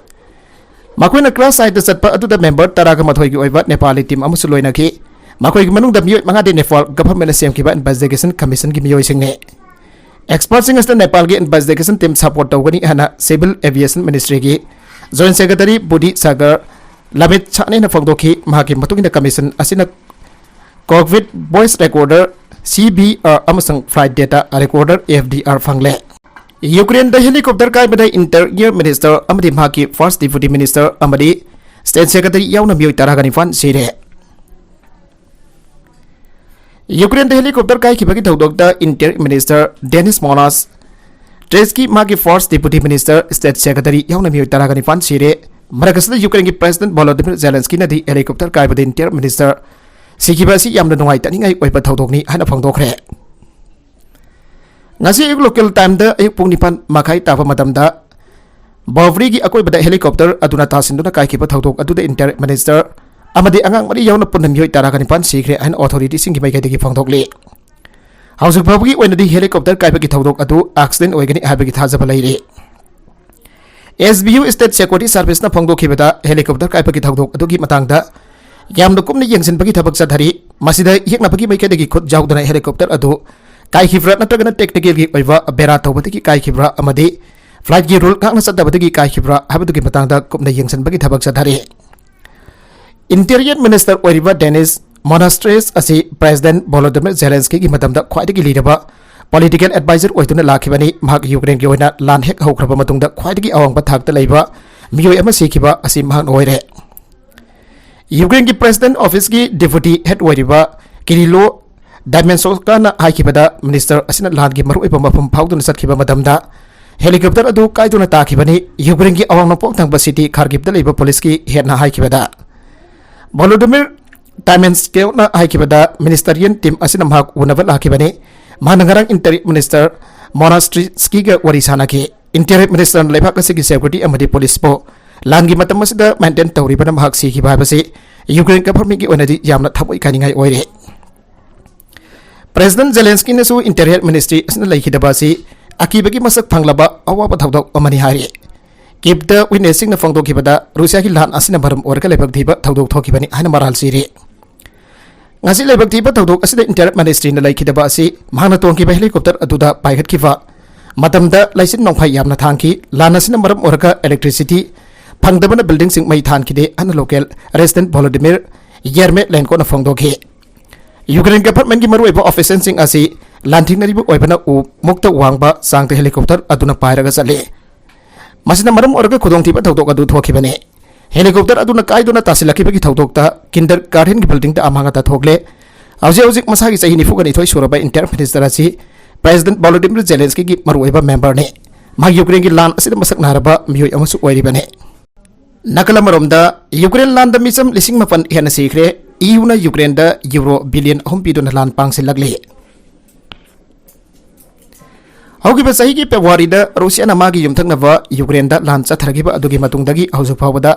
ꯃꯈꯣꯏꯅ crash siteꯇ ꯆꯠꯄ ꯑꯗꯨꯗ member ꯇꯔꯥꯒ ꯃꯥꯊꯣꯏꯒꯤ ꯑꯣꯏꯕ ꯅꯦꯄꯥꯂꯤ team ꯑꯃꯁꯨ ꯂꯣꯏꯅꯈꯤ꯫ ꯃꯈꯣꯏꯒꯤ ꯃꯅꯨꯡꯗ ꯃꯤꯑꯣꯏ ꯃꯉꯥꯗꯤ ꯅꯦꯄꯥꯜ governmentꯅ ꯁꯦꯝꯈꯤꯕ Investigation Commissionꯒꯤ ꯃꯤꯑꯣꯏꯁꯤꯡꯅꯤ꯫ Expertꯁꯤꯡ ꯑꯁꯤꯅ ꯅꯦꯄꯥꯜꯒꯤ investigation team support ꯇꯧꯒꯅꯤ ꯍꯥꯏꯅ Civil Aviation Ministryꯒꯤ Joint Secretary Budhi Sagar Lamithshanena ꯐꯣꯡꯗꯣꯛꯈꯤ꯫ ꯃꯍꯥꯛꯀꯤ ꯃꯇꯨꯡ ꯏꯟꯅ commission ꯑꯁꯤꯅ cockpit voice recorder, C V R, ꯑꯃꯁꯨꯡ flight data recorder, F D R, ꯐꯪꯂꯦ꯫ ꯌꯨꯀ꯭ꯔꯦꯟꯗ helicopter ꯀꯥꯏꯕꯗ Interior Minister ꯑꯃꯗꯤ ꯃꯍꯥꯛꯀꯤ First Deputy Minister ꯑꯃꯗꯤ State Secretary ꯌꯥꯎꯅ ꯃꯤꯑꯣꯏ ꯇꯔꯥꯒ ꯅꯤꯄꯥꯟ ꯁꯤꯔꯦ꯫ ꯌꯨꯀ꯭ꯔꯦꯟꯗ helicopter ꯀꯥꯏꯈꯤꯕꯒꯤ ꯊꯧꯗꯣꯛꯇ Interior Minister Denys Monastersky, ꯃꯥꯒꯤ First Deputy Minister, State Secretary ꯌꯥꯎꯅ ꯃꯤꯑꯣꯏ ꯇꯔꯥꯒ ꯅꯤꯄꯥꯟ ꯁꯤꯔꯦ꯫ ꯃꯔꯛ ꯑꯁꯤꯗ ꯌꯨꯀ꯭ꯔꯦꯟꯒꯤ President Volodymyr Zelenskyꯅꯗꯤ helicopter ꯀꯥꯏꯕꯗ Interior Minister ꯁꯤꯈꯤꯕ ꯑꯁꯤ ꯌꯥꯝꯅ ꯅꯨꯡꯉꯥꯏꯇꯅꯤꯡꯉꯥꯏ ꯑꯣꯏꯕ ꯊꯧꯗꯣꯛꯅꯤ ꯍꯥꯏꯅ ꯐꯣꯡꯗꯣꯛꯈ꯭ꯔꯦ꯫ ꯉꯁꯤ ꯑꯌꯨꯛ local timeꯗ ꯑꯌꯨꯛ ꯄꯨꯡ ꯅꯤꯄꯥꯟ ꯃꯈꯥꯏ ꯇꯥꯕ ꯃꯇꯝꯗ Bovriꯒꯤ ꯑꯀꯣꯏꯕꯗ helicopter ꯑꯗꯨꯅ ꯇꯥꯁꯤꯟꯗꯨꯅ ꯀꯥꯏꯈꯤꯕ ꯊꯧꯗꯣꯛ ꯑꯗꯨꯗ Interior Minister ꯑꯃꯗꯤ ꯑꯉꯥꯡ ꯃꯔꯤ ꯌꯥꯎꯅ ꯄꯨꯟꯅ ꯃꯤꯑꯣꯏ ꯇꯔꯥꯒ ꯅꯤꯄꯥꯟ ꯁꯤꯈ꯭ꯔꯦ ꯍꯥꯏꯅ authorityꯁꯤꯡꯒꯤ ꯃꯥꯏꯀꯩꯗꯒꯤ ꯐꯣꯡꯗꯣꯛꯂꯤ꯫ ꯍꯧꯖꯤꯛ ꯐꯥꯎꯕꯒꯤ ꯑꯣꯏꯅꯗꯤ helicopter ꯀꯥꯏꯕꯒꯤ ꯊꯧꯗꯣꯛ ꯑꯗꯨ accident ꯑꯣꯏꯒꯅꯤ ꯍꯥꯏꯕꯒꯤ ꯊꯥꯖꯕ ꯂꯩꯔꯤ꯫ S B U State Security Serviceꯅ ꯐꯣꯡꯗꯣꯛꯈꯤꯕꯗ helicopter ꯀꯥꯏꯕꯒꯤ ꯊꯧꯗꯣꯛ ꯑꯗꯨꯒꯤ ꯃꯇꯥꯡꯗ ꯌꯥꯝꯅ ꯀꯨꯞꯅ ꯌꯦꯡꯁꯤꯟꯕꯒꯤ ꯊꯕꯛ ꯆꯠꯊꯔꯤ꯫ ꯃꯁꯤꯗ ꯌꯦꯛꯅꯕꯒꯤ ꯃꯥꯏꯀꯩꯗꯒꯤ ꯈꯨꯠ ꯌꯥꯎꯗꯅ helicopter ꯑꯗꯨ ꯀꯥꯏꯈꯤꯕ꯭ꯔꯥ ꯅꯠꯇ꯭ꯔꯒꯅ technicalꯒꯤ ꯑꯣꯏꯕ ꯕꯦꯔꯥ ꯇꯧꯕꯗꯒꯤ ꯀꯥꯏꯈꯤꯕ꯭ꯔꯥ ꯑꯃꯗꯤ flightꯀꯤ rule ꯉꯥꯛꯅ ꯆꯠꯇꯕꯗꯒꯤ ꯀꯥꯏꯈꯤꯕ꯭ꯔꯥ ꯍꯥꯏꯕꯗꯨꯒꯤ ꯃꯇꯥꯡꯗ ꯀꯨꯞꯅ ꯌꯦꯡꯁꯤꯟꯕꯒꯤ ꯊꯕꯛ ꯆꯠꯊꯔꯤ꯫ Interior Minister ꯑꯣꯏꯔꯤꯕ Denys Monastersky ꯑꯁꯤ President Volodymyr Zelenskyꯒꯤ ꯃꯇꯝꯗ ꯈ꯭ꯋꯥꯏꯗꯒꯤ ꯂꯤꯔꯕ political advisor ꯑꯣꯏꯗꯨꯅ ꯂꯥꯛꯈꯤꯕꯅꯤ꯫ ꯃꯍꯥꯛ ꯌꯨꯀ꯭ꯔꯦꯟꯒꯤ ꯑꯣꯏꯅ ꯂꯥꯟ ꯍꯦꯛ ꯍꯧꯈ꯭ꯔꯕ ꯃꯇꯨꯡꯗ ꯈ꯭ꯋꯥꯏꯗꯒꯤ ꯑꯋꯥꯡꯕ ꯊꯥꯛꯇ ꯂꯩꯕ ꯃꯤꯑꯣꯏ ꯑꯃ ꯁꯤꯈꯤꯕ ꯑꯁꯤ ꯃꯍꯥꯛꯅ ꯑꯣꯏꯔꯦ꯫ ꯌꯨꯀ꯭ꯔꯦꯟꯒꯤ President Officeꯀꯤ deputy head ꯑꯣꯏꯔꯤꯕ ꯀꯤꯔꯤꯂꯣ ꯗꯥꯏꯃꯦꯟꯁꯣꯀꯥꯅ ꯍꯥꯏꯈꯤꯕꯗ, minister ꯑꯁꯤꯅ ꯂꯥꯟꯒꯤ ꯃꯔꯨꯑꯣꯏꯕ ꯃꯐꯝ ꯐꯥꯎꯗꯨꯅ ꯆꯠꯈꯤꯕ ꯃꯇꯝꯗ helicopter ꯑꯗꯨ ꯀꯥꯏꯗꯨꯅ ꯇꯥꯈꯤꯕꯅꯤ꯫ ꯌꯨꯀ꯭ꯔꯦꯟꯒꯤ ꯑꯋꯥꯡ ꯅꯣꯡꯄꯣꯛ ꯊꯪꯕ city ꯈꯥꯔꯀꯤꯕꯇ ꯂꯩꯕ policeꯀꯤ headꯅ ꯍꯥꯏꯈꯤꯕꯗ, ꯚꯣꯂꯣꯗꯤꯃꯤꯔ ꯇꯥꯏꯃꯦꯟꯁꯀꯦꯜꯅ ꯍꯥꯏꯈꯤꯕꯗ, ministerian team ꯑꯁꯤꯅ ꯃꯍꯥꯛ ꯎꯅꯕ ꯂꯥꯛꯈꯤꯕꯅꯤ꯫ ꯃꯍꯥꯛꯅ ꯉꯔꯥꯡ interim minister ꯃꯣꯅꯥꯁꯇ꯭ꯔꯤꯁꯀꯤꯒ ꯋꯥꯔꯤ ꯁꯥꯟꯅꯈꯤ꯫ Interim ministerꯅ ꯂꯩꯕꯥꯛ ꯑꯁꯤꯒꯤ security ꯑꯃꯗꯤ policeꯄꯨ ꯂꯥꯟꯒꯤ ꯃꯇꯝ ꯑꯁꯤꯗ maintain ꯇꯧꯔꯤꯕꯅ ꯃꯍꯥꯛ ꯁꯤꯈꯤꯕ ꯍꯥꯏꯕꯁꯤ ꯌꯨꯀ꯭ꯔꯦꯟ governmentꯀꯤ ꯑꯣꯏꯅꯗꯤ ꯌꯥꯝꯅ ꯊꯃꯣꯏ ꯀꯥꯏꯅꯤꯡꯉꯥꯏ ꯑꯣꯏꯔꯦ꯫ President ꯖꯦꯂꯦꯟꯁꯀꯤꯅꯁꯨ interior ministry ꯑꯁꯤꯅ ꯂꯩꯈꯤꯗꯕ ꯑꯁꯤ ꯑꯀꯤꯕꯒꯤ ꯃꯁꯛ ꯐꯪꯂꯕ ꯑꯋꯥꯕ ꯊꯧꯗꯣꯛ ꯑꯃꯅꯤ ꯍꯥꯏꯔꯤ꯫ ꯀꯤꯞꯇ witnessꯁꯤꯡꯅ ꯐꯣꯡꯗꯣꯛꯈꯤꯕꯗ, ꯔꯨꯁꯤꯌꯥꯒꯤ ꯂꯥꯟ ꯑꯁꯤꯅ ꯃꯔꯝ ꯑꯣꯏꯔꯒ ꯂꯥꯏꯕꯛ ꯊꯤꯕ ꯊꯧꯗꯣꯛ ꯊꯣꯛꯈꯤꯕꯅꯤ ꯍꯥꯏꯅ ꯃꯔꯥꯜ ꯁꯤꯔꯤ꯫ ꯉꯁꯤ ꯂꯥꯏꯕꯛ ꯊꯤꯕ ꯊꯧꯗꯣꯛ ꯑꯁꯤꯗ interior ministryꯅ ꯂꯩꯈꯤꯗꯕ ꯑꯁꯤ ꯃꯍꯥꯛꯅ ꯇꯣꯡꯈꯤꯕ helicopter ꯑꯗꯨꯗ ꯄꯥꯏꯈꯠꯈꯤꯕ ꯃꯇꯝꯗ ꯂꯩꯆꯤꯟ ꯅꯣꯡꯐꯥꯏ ꯌꯥꯝꯅ ꯊꯥꯡꯈꯤ꯫ ꯂꯥꯟ ꯑꯁꯤꯅ ꯃꯔꯝ ꯑꯣꯏꯔꯒ electricity ꯐꯪꯗꯕꯅ buildingꯁꯤꯡ ꯃꯩ ꯊꯥꯟꯈꯤꯗꯦ ꯍꯥꯏꯅ local resident ꯚꯣꯂꯣꯗꯤꯃꯤꯔ ꯌꯦꯔꯃꯦꯂꯦꯟꯀꯣꯅ ꯐꯣꯡꯗꯣꯛꯈꯤ꯫ ꯌꯨꯀ꯭ꯔꯦꯟ governmentꯀꯤ ꯃꯔꯨꯑꯣꯏꯕ officialꯁꯤꯡ ꯑꯁꯤ ꯂꯥꯟꯊꯦꯡꯅꯔꯤꯕ ꯑꯣꯏꯕꯅ ꯎ ꯃꯨꯛꯇ ꯋꯥꯡꯕ ꯆꯥꯡꯗ helicopter ꯑꯗꯨꯅ ꯄꯥꯏꯔꯒ ꯆꯠꯂꯤ꯫ ꯃꯁꯤꯅ ꯃꯔꯝ ꯑꯣꯏꯔꯒ ꯈꯨꯗꯣꯡꯊꯤꯕ ꯊꯧꯗꯣꯛ ꯑꯗꯨ ꯊꯣꯛꯈꯤꯕꯅꯤ꯫ Helicopter ꯑꯗꯨꯅ ꯀꯥꯏꯗꯨꯅ ꯇꯥꯁꯤꯜꯂꯛꯈꯤꯕꯒꯤ ꯊꯧꯗꯣꯛꯇ kindergartenꯒꯤ buildingꯗ ꯑꯃꯥꯡ ꯑꯇꯥ ꯊꯣꯛꯂꯦ꯫ ꯍꯧꯖꯤꯛ ꯍꯧꯖꯤꯛ ꯃꯁꯥꯒꯤ ꯆꯍꯤ ꯅꯤꯐꯨꯒ ꯅꯤꯊꯣꯏ ꯁꯨꯔꯕ interior minister ꯑꯁꯤ President ꯚꯣꯂꯣꯗꯤꯃꯤꯔ ꯖꯦꯂꯦꯟꯁꯀꯤꯒꯤ ꯃꯔꯨꯑꯣꯏꯕ memberꯅꯤ꯫ ꯃꯍꯥꯛ ꯌꯨꯀ꯭ꯔꯦꯟꯒꯤ ꯂꯥꯟ ꯑꯁꯤꯗ ꯃꯁꯛ ꯅꯥꯏꯔꯕ ꯃꯤꯑꯣꯏ ꯑꯃꯁꯨ ꯑꯣꯏꯔꯤꯕꯅꯤ꯫ ꯅꯥꯀꯜ ꯑꯃꯔꯣꯝꯗ, ꯌꯨꯀ꯭ꯔꯦꯟ ꯂꯥꯟꯗ ꯃꯤꯆꯝ ꯂꯤꯁꯤꯡ ꯃꯥꯄꯟ ꯍꯦꯟꯅ ꯁꯤꯈ꯭ꯔꯦ꯫ EUꯅ ꯌꯨꯀ꯭ꯔꯦꯟꯗ euro billion ꯑꯍꯨꯝ ꯄꯤꯗꯨꯅ ꯂꯥꯟ ꯄꯥꯡꯁꯤꯜꯂꯛꯂꯤ꯫ ꯍꯧꯈꯤꯕ ꯆꯍꯤꯒꯤ ꯐꯦꯕ꯭ꯔꯨꯋꯥꯔꯤꯗ ꯔꯨꯁꯤꯌꯥꯅ ꯃꯥꯒꯤ ꯌꯨꯝꯊꯪꯅꯕ ꯌꯨꯀ꯭ꯔꯦꯟꯗ ꯂꯥꯟ ꯆꯠꯊꯔꯛꯈꯤꯕ ꯑꯗꯨꯒꯤ ꯃꯇꯨꯡꯗꯒꯤ ꯍꯧꯖꯤꯛ ꯐꯥꯎꯕꯗ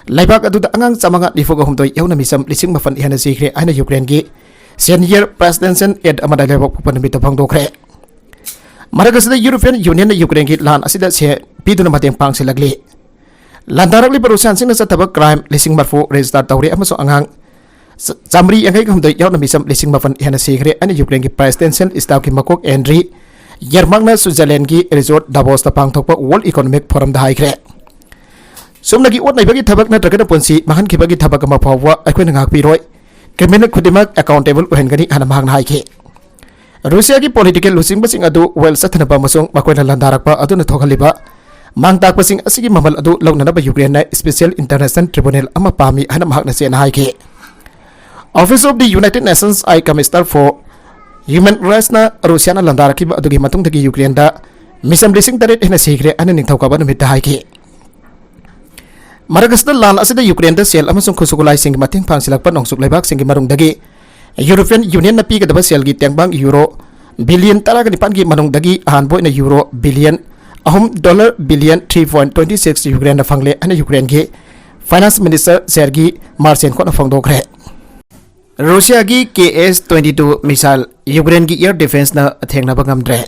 ꯂꯩꯕꯥꯛ ꯑꯗꯨꯗ ꯑꯉꯥꯡ ꯆꯥꯝꯃꯉꯥ ꯅꯤꯐꯨꯒ ꯍꯨꯝꯗꯣꯏ ꯌꯥꯎꯅ ꯃꯤꯆꯝ ꯂꯤꯁꯤꯡ ꯃꯥꯄꯟ ꯍꯦꯟꯅ ꯁꯤꯈ꯭ꯔꯦ ꯍꯥꯏꯅ ꯌꯨꯀ꯭ꯔꯦꯟꯒꯤ senior presidential aide ꯑꯃꯅ ꯂꯩꯕꯥꯛꯄꯣꯛꯄ ꯅꯨꯃꯤꯠꯇ ꯐꯣꯡꯗꯣꯛꯈ꯭ꯔꯦ꯫ ꯃꯔꯛ ꯑꯁꯤꯗ European Unionꯅ ꯌꯨꯀ꯭ꯔꯦꯟꯒꯤ ꯂꯥꯟ ꯑꯁꯤꯗ ꯁꯦꯜ ꯄꯤꯗꯨꯅ ꯃꯇꯦꯡ ꯄꯥꯡꯁꯤꯜꯂꯛꯂꯤ꯫ ꯂꯥꯟꯗꯥꯔꯛꯂꯤꯕ ꯔꯨꯁꯤꯌꯥꯟꯁꯤꯡꯅ ꯆꯠꯊꯕ crime ꯂꯤꯁꯤꯡ ꯃꯔꯤꯐꯨ register ꯇꯧꯔꯦ ꯑꯃꯁꯨꯡ ꯑꯉꯥꯡ ꯆ-, ꯆꯥꯃꯔꯤ ꯌꯥꯡꯈꯩꯒ ꯍꯨꯝꯗꯣꯏ ꯌꯥꯎꯅ ꯃꯤꯆꯝ ꯂꯤꯁꯤꯡ ꯃꯥꯄꯟ ꯍꯦꯟꯅ ꯁꯤꯈ꯭ꯔꯦ ꯍꯥꯏꯅ ꯌꯨꯀ꯭ꯔꯦꯟꯒꯤ presidential staffꯀꯤ ꯃꯀꯣꯛ ꯑꯦꯟꯗ꯭ꯔꯤ ꯌꯦꯔꯃꯥꯛꯅ Switzerlandꯒꯤ resort Davosꯇ ꯄꯥꯡꯊꯣꯛꯄ World Economic Forumꯗ ꯍꯥꯏꯈ꯭ꯔꯦ꯫ ꯁꯨꯞꯅꯒꯤ ꯑꯣꯠ ꯅꯩꯕꯒꯤ ꯊꯕꯛ ꯅꯠꯇ꯭ꯔꯒꯅ ꯄꯨꯟꯁꯤ ꯃꯥꯡꯍꯟꯈꯤꯕꯒꯤ ꯊꯕꯛ ꯑꯃ ꯐꯥꯎꯕ ꯑꯩꯈꯣꯏꯅ ꯉꯥꯛꯄꯤꯔꯣꯏ꯫ Criminal ꯈꯨꯗꯤꯡꯃꯛ accountable ꯑꯣꯏꯍꯟꯒꯅꯤ ꯍꯥꯏꯅ ꯃꯍꯥꯛꯅ ꯍꯥꯏꯈꯤ꯫ ꯔꯨꯁꯤꯌꯥꯒꯤ ꯄꯣꯂꯤꯇꯤꯀꯦꯜ ꯂꯨꯆꯤꯡꯕꯁꯤꯡ ꯑꯗꯨ ꯋꯦꯜ ꯆꯠꯊꯅꯕ ꯑꯃꯁꯨꯡ ꯃꯈꯣꯏꯅ ꯂꯥꯟꯗꯥꯔꯛꯄ ꯑꯗꯨꯅ ꯊꯣꯛꯍꯜꯂꯤꯕ ꯃꯥꯡ ꯇꯥꯛꯄꯁꯤꯡ ꯑꯁꯤꯒꯤ ꯃꯃꯜ ꯑꯗꯨ ꯂꯧꯅꯅꯕ ꯌꯨꯀ꯭ꯔꯦꯟꯅ ꯁ꯭ꯄꯦꯁꯤꯌꯦꯜ ꯏꯟꯇꯔꯅꯦꯁꯅꯦꯜ ꯇ꯭ꯔꯤꯕꯨꯅꯦꯜ ꯑꯃ ꯄꯥꯝꯃꯤ ꯍꯥꯏꯅ ꯃꯍꯥꯛꯅ ꯆꯦꯠꯅ ꯍꯥꯏꯈꯤ꯫ Office of the United Nations High Commissioner for Human Rightsꯅ ꯔꯨꯁꯤꯌꯥꯅ ꯂꯥꯟꯗꯥꯔꯛꯈꯤꯕ ꯑꯗꯨꯒꯤ ꯃꯇꯨꯡꯗꯒꯤ ꯌꯨꯀ꯭ꯔꯦꯟꯗ ꯃꯤꯆꯝ ꯂꯤꯁꯤꯡ ꯇꯔꯦꯠ ꯍꯦꯟꯅ ꯁꯤꯈ꯭ꯔꯦ ꯍꯥꯏꯅ ꯅꯤꯡꯊꯧꯀꯥꯕ ꯅꯨꯃꯤꯠꯇ ꯍꯥꯏꯈꯤ꯫ ꯃꯔꯛ ꯑꯁꯤꯗ ꯂꯥꯟ ꯑꯁꯤꯗ ꯌꯨꯀ꯭ꯔꯦꯟꯗ ꯁꯦꯜ ꯑꯃꯁꯨꯡ ꯈꯨꯠꯁꯨ ꯈꯨꯠꯂꯥꯏꯁꯤꯡꯒꯤ ꯃꯇꯦꯡ ꯄꯥꯡꯁꯤꯜꯂꯛꯄ ꯅꯣꯡꯆꯨꯞ ꯂꯩꯕꯥꯛꯁꯤꯡꯒꯤ ꯃꯅꯨꯡꯗꯒꯤ ꯌꯨꯔꯣꯄꯤꯌꯟ ꯌꯨꯅꯤꯌꯟꯅ ꯄꯤꯒꯗꯕ ꯁꯦꯜꯒꯤ ꯇꯦꯡꯕꯥꯡ ꯌꯨꯔꯣ ꯕꯤꯂꯤꯌꯟ ꯇꯔꯥꯒ ꯅꯤꯄꯥꯟꯒꯤ ꯃꯅꯨꯡꯗꯒꯤ ꯑꯍꯥꯟꯕ ꯑꯣꯏꯅ ꯌꯨꯔꯣ ꯕꯤꯂꯤꯌꯟ ꯑꯍꯨꯝ, dollar billion three point twenty six ꯌꯨꯀ꯭ꯔꯦꯟꯅ ꯐꯪꯂꯦ ꯍꯥꯏꯅ ꯌꯨꯀ꯭ꯔꯦꯟꯒꯤ ꯐꯥꯏꯅꯥꯟꯁ ꯃꯤꯅꯤꯁꯇꯔ ꯁꯦꯔꯒꯤ ꯃꯥꯔꯁꯦꯟꯀꯣꯅ ꯐꯣꯡꯗꯣꯛꯈ꯭ꯔꯦ꯫ ꯔꯨꯁꯤꯌꯥꯒꯤ K S twenty two missile ꯌꯨꯀ꯭ꯔꯦꯟꯒꯤ ꯑꯦꯌꯔ ꯗꯤꯐꯦꯟꯁꯅ ꯊꯦꯡꯅꯕ ꯉꯝꯗ꯭ꯔꯦ꯫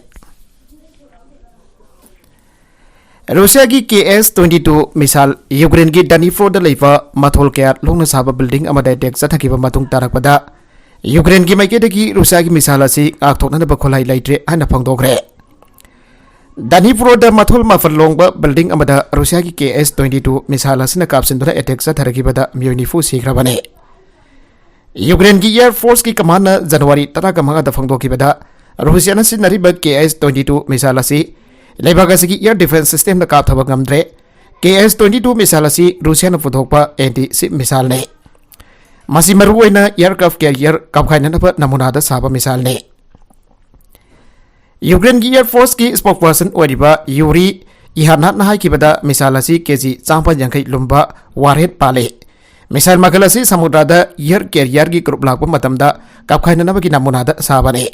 ꯔꯨꯁꯤꯌꯥꯒꯤ K S twenty two missile ꯌꯨꯀ꯭ꯔꯦꯟꯒꯤ ꯗꯅꯤꯄ꯭ꯔꯣꯗ ꯂꯩꯕ ꯃꯊꯣꯜ ꯀꯌꯥ ꯂꯣꯡꯅ ꯁꯥꯕ ꯕꯤꯜꯗꯤꯡ ꯑꯃꯗ ꯑꯦꯇꯦꯛ ꯆꯠꯊꯈꯤꯕ ꯃꯇꯨꯡ ꯇꯥꯔꯛꯄꯗ, ꯌꯨꯀ꯭ꯔꯦꯟꯒꯤ ꯃꯥꯏꯀꯩꯗꯒꯤ ꯔꯨꯁꯤꯌꯥꯒꯤ ꯃꯤꯁꯥꯏꯜ ꯑꯁꯤ ꯉꯥꯛꯊꯣꯛꯅꯅꯕ ꯈꯨꯠꯂꯥꯏ ꯂꯩꯇ꯭ꯔꯦ ꯍꯥꯏꯅ ꯐꯣꯡꯗꯣꯛꯈ꯭ꯔꯦ꯫ ꯗꯅꯤꯄ꯭ꯔꯣꯗ ꯃꯊꯣꯜ ꯃꯥꯄꯜ ꯂꯣꯡꯕ ꯕꯤꯜꯗꯤꯡ ꯑꯃꯗ ꯔꯨꯁꯤꯌꯥꯒꯤ K S twenty two missile ꯑꯁꯤꯅ ꯀꯥꯞꯁꯤꯟꯗꯨꯅ ꯑꯦꯇꯦꯛ ꯆꯠꯊꯔꯛꯈꯤꯕꯗ ꯃꯤꯑꯣꯏ ꯅꯤꯐꯨ ꯁꯤꯈ꯭ꯔꯕꯅꯤ꯫ ꯌꯨꯀ꯭ꯔꯦꯟꯒꯤ ꯑꯦꯌꯔ ꯐꯣꯔꯁꯀꯤ ꯀꯃꯥꯟꯅ ꯖꯅꯋꯥꯔꯤ ꯇꯔꯥꯒ ꯃꯉꯥꯗ ꯐꯣꯡꯗꯣꯛꯈꯤꯕꯗ, ꯔꯨꯁꯤꯌꯥꯅ ꯁꯤꯖꯤꯟꯅꯔꯤꯕ K S twenty two missile ꯑꯁꯤ ꯂꯩꯕꯥꯛ ꯑꯁꯤꯒꯤ ꯑꯦꯌꯔ ꯗꯤꯐꯦꯟꯁ ꯁꯤꯁꯇꯦꯝꯅ ꯀꯥꯞꯊꯕ ꯉꯝꯗ꯭ꯔꯦ꯫ K S twenty two missile ꯑꯁꯤ ꯔꯨꯁꯤꯌꯥꯅ ꯄꯨꯊꯣꯛꯄ ꯑꯦꯟꯇꯤ ꯁꯤꯞ ꯃꯤꯁꯥꯏꯜꯅꯤ꯫ ꯃꯁꯤ ꯃꯔꯨꯑꯣꯏꯅ ꯑꯦꯌꯔꯀ꯭ꯔꯥꯐ ꯀꯦꯔꯤꯌꯔ ꯀꯥꯞꯈꯥꯏꯅꯅꯕ ꯅꯃꯨꯅꯥꯗ ꯁꯥꯕ ꯃꯤꯁꯥꯏꯜꯅꯤ꯫ ꯌꯨꯀ꯭ꯔꯦꯟꯒꯤ ꯑꯦꯌꯔ ꯐꯣꯔꯁꯀꯤ ꯁ꯭ꯄꯣꯛꯄꯔꯁꯟ ꯑꯣꯏꯔꯤꯕ ꯌꯨꯔꯤ ꯏꯍꯥꯟꯍꯥꯠꯅ ꯍꯥꯏꯈꯤꯕꯗ, ꯃꯤꯁꯥꯏꯜ ꯑꯁꯤ ꯀꯦꯖꯤ ꯆꯥꯝꯃ ꯌꯥꯡꯈꯩ ꯂꯨꯝꯕ ꯋꯥꯔꯍꯦꯗ ꯄꯥꯜꯂꯤ꯫ ꯃꯤꯁꯥꯏꯜ ꯃꯈꯜ ꯑꯁꯤ ꯁꯃꯨꯗ꯭ꯔꯗ ꯑꯦꯌꯔ ꯀꯦꯔꯤꯌꯔꯒꯤ ꯒ꯭ꯔꯨꯞ ꯂꯥꯛꯄ ꯃꯇꯝꯗ ꯀꯥꯞꯈꯥꯏꯅꯅꯕꯒꯤ ꯅꯃꯨꯅꯥꯗ ꯁꯥꯕꯅꯤ꯫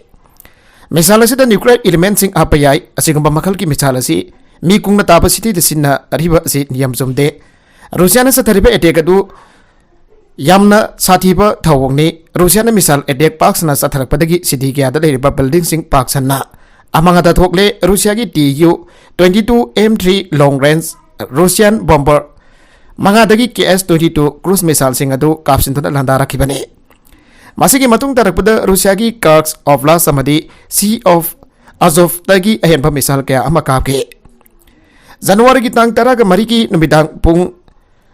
ꯃꯤꯁꯥꯏꯜ ꯑꯁꯤꯗ ꯅ꯭ꯌꯨꯀ꯭ꯂꯤꯌꯔ ꯏꯂꯤꯃꯦꯟꯠꯁꯤꯡ ꯍꯥꯞꯄ ꯌꯥꯏ꯫ ꯑꯁꯤꯒꯨꯝꯕ ꯃꯈꯜꯒꯤ ꯃꯤꯁꯥꯏꯜ ꯑꯁꯤ ꯃꯤ ꯀꯨꯡꯅ ꯇꯥꯕ ꯁꯤꯇꯤꯗ ꯁꯤꯖꯤꯟꯅꯔꯤꯕ ꯑꯁꯤ ꯅꯤꯌꯝ ꯆꯨꯝꯗꯦ꯫ ꯔꯨꯁꯤꯌꯥꯅ ꯆꯠꯊꯔꯤꯕ ꯑꯦꯇꯦꯛ ꯑꯗꯨ ꯌꯥꯝꯅ ꯁꯥꯊꯤꯕ ꯊꯧꯑꯣꯡꯅꯤ꯫ ꯔꯨꯁꯤꯌꯥꯅ ꯃꯤꯁꯥꯏꯜ ꯑꯦꯇꯦꯛ ꯄꯥꯛ ꯁꯟꯅ ꯆꯠꯊꯔꯛꯄꯗꯒꯤ ꯁꯤꯇꯤ ꯀꯌꯥꯗ ꯂꯩꯔꯤꯕ ꯕꯤꯜꯗꯤꯡꯁꯤꯡ ꯄꯥꯛ ꯁꯟꯅ ꯑꯃꯥꯡ ꯑꯇꯥ ꯊꯣꯛꯂꯦ꯫ ꯔꯨꯁꯤꯌꯥꯒꯤ T U twenty two M three long range Russian bomber ꯃꯉꯥꯗꯒꯤ K S twenty two cruise ꯃꯤꯁꯥꯏꯜꯁꯤꯡ ꯑꯗꯨ ꯀꯥꯞꯁꯤꯟꯗꯨꯅ ꯂꯥꯟꯗꯥꯔꯛꯈꯤꯕꯅꯤ꯫ ꯃꯁꯤꯒꯤ ꯃꯇꯨꯡ ꯇꯥꯔꯛꯄꯗ ꯔꯨꯁꯤꯌꯥꯒꯤ Kursk Oblast ꯑꯃꯗꯤ Sea of Azovꯇꯒꯤ ꯑꯍꯦꯟꯕ ꯃꯤꯁꯥꯏꯜ ꯀꯌꯥ ꯑꯃ ꯀꯥꯞꯈꯤ꯫ ꯖꯅꯋꯥꯔꯤꯒꯤ ꯇꯥꯡ ꯇꯔꯥꯒ ꯃꯔꯤꯒꯤ ꯅꯨꯃꯤꯗꯥꯡ ꯄꯨꯡ,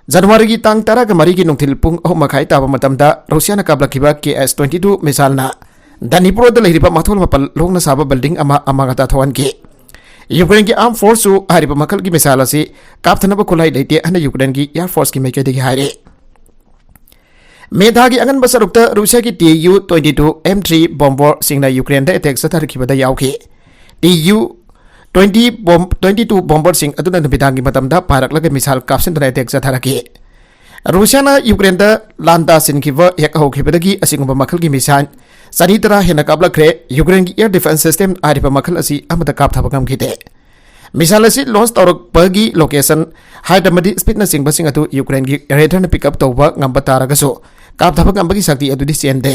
ꯖꯅꯋꯥꯔꯤꯒꯤ ꯇꯥꯡ ꯇꯔꯥꯒ ꯃꯔꯤꯒꯤ ꯅꯨꯡꯊꯤꯜ ꯄꯨꯡ ꯑꯍꯨꯝ ꯃꯈꯥꯏ ꯇꯥꯕ ꯃꯇꯝꯗ ꯔꯨꯁꯤꯌꯥꯅ ꯀꯥꯞꯂꯛꯈꯤꯕ K S twenty two ꯃꯤꯁꯥꯏꯜꯅ ꯗꯅꯤꯄ꯭ꯔꯣꯗ ꯂꯩꯔꯤꯕ ꯃꯊꯣꯜ ꯃꯥꯄꯜ ꯂꯣꯡꯅ ꯁꯥꯕ building ꯑꯃ ꯑꯃꯥꯡ ꯑꯇꯥ ꯊꯣꯛꯍꯟꯈꯤ꯫ ꯌꯨꯀ꯭ꯔꯦꯟꯒꯤ armed force ꯁꯨ ꯍꯥꯏꯔꯤꯕ ꯃꯈꯜꯒꯤ missile ꯑꯁꯤ ꯀꯥꯞꯊꯅꯕ ꯈꯨꯠꯂꯥꯏ ꯂꯩꯇꯦ ꯍꯥꯏꯅ ꯌꯨꯀ꯭ꯔꯦꯟꯒꯤ air force ꯀꯤ ꯃꯥꯏꯀꯩꯗꯒꯤ ꯍꯥꯏꯔꯤ꯫ ꯃꯦ ꯊꯥꯒꯤ ꯑꯉꯟꯕ ꯁꯔꯨꯛꯇ ꯔꯨꯁꯤꯌꯥꯒꯤ T U twenty two M three bomber ꯁꯤꯡꯅ ꯌꯨꯀ꯭ꯔꯦꯟꯗ attack ꯆꯠꯊꯔꯛꯈꯤꯕꯗ ꯌꯥꯎꯈꯤ꯫ T U twenty bomb, twenty two bomber ꯁꯤꯡ ꯑꯗꯨꯅ ꯅꯨꯃꯤꯗꯥꯡꯒꯤ ꯃꯇꯝꯗ ꯄꯥꯏꯔꯛꯂꯒ missile ꯀꯥꯞꯁꯤꯟꯗꯨꯅ attack ꯆꯠꯊꯔꯛꯈꯤ꯫ ꯔꯨꯁꯤꯌꯥꯅ ꯌꯨꯀ꯭ꯔꯦꯟꯗ ꯂꯥꯟ ꯇꯥꯁꯤꯟꯈꯤꯕ ꯍꯦꯛ ꯍꯧꯈꯤꯕꯗꯒꯤ ꯑꯁꯤꯒꯨꯝꯕ ꯃꯈꯜꯒꯤ missile ꯆꯅꯤ ꯇꯔꯥ ꯍꯦꯟꯅ ꯀꯥꯞꯂꯛꯈ꯭ꯔꯦ꯫ ꯌꯨꯀ꯭ꯔꯦꯟꯒꯤ air defense system ꯍꯥꯏꯔꯤꯕ ꯃꯈꯜ ꯑꯁꯤ ꯑꯃꯠꯇ ꯀꯥꯞꯊꯕ ꯉꯝꯈꯤꯗꯦ꯫ Missile ꯑꯁꯤ launch ꯇꯧꯔꯛꯄꯒꯤ location, height ꯑꯃꯗꯤ speed ꯅꯆꯤꯡꯕꯁꯤꯡ ꯑꯗꯨ ꯌꯨꯀ꯭ꯔꯦꯟꯒꯤ radar ꯅ pick up ꯇꯧꯕ ꯉꯝꯕ ꯇꯥꯔꯒꯁꯨ, ꯀꯥꯞꯊꯕ ꯉꯝꯕꯒꯤ ꯁꯛꯇꯤ ꯑꯗꯨꯗꯤ ꯆꯦꯟꯗꯦ꯫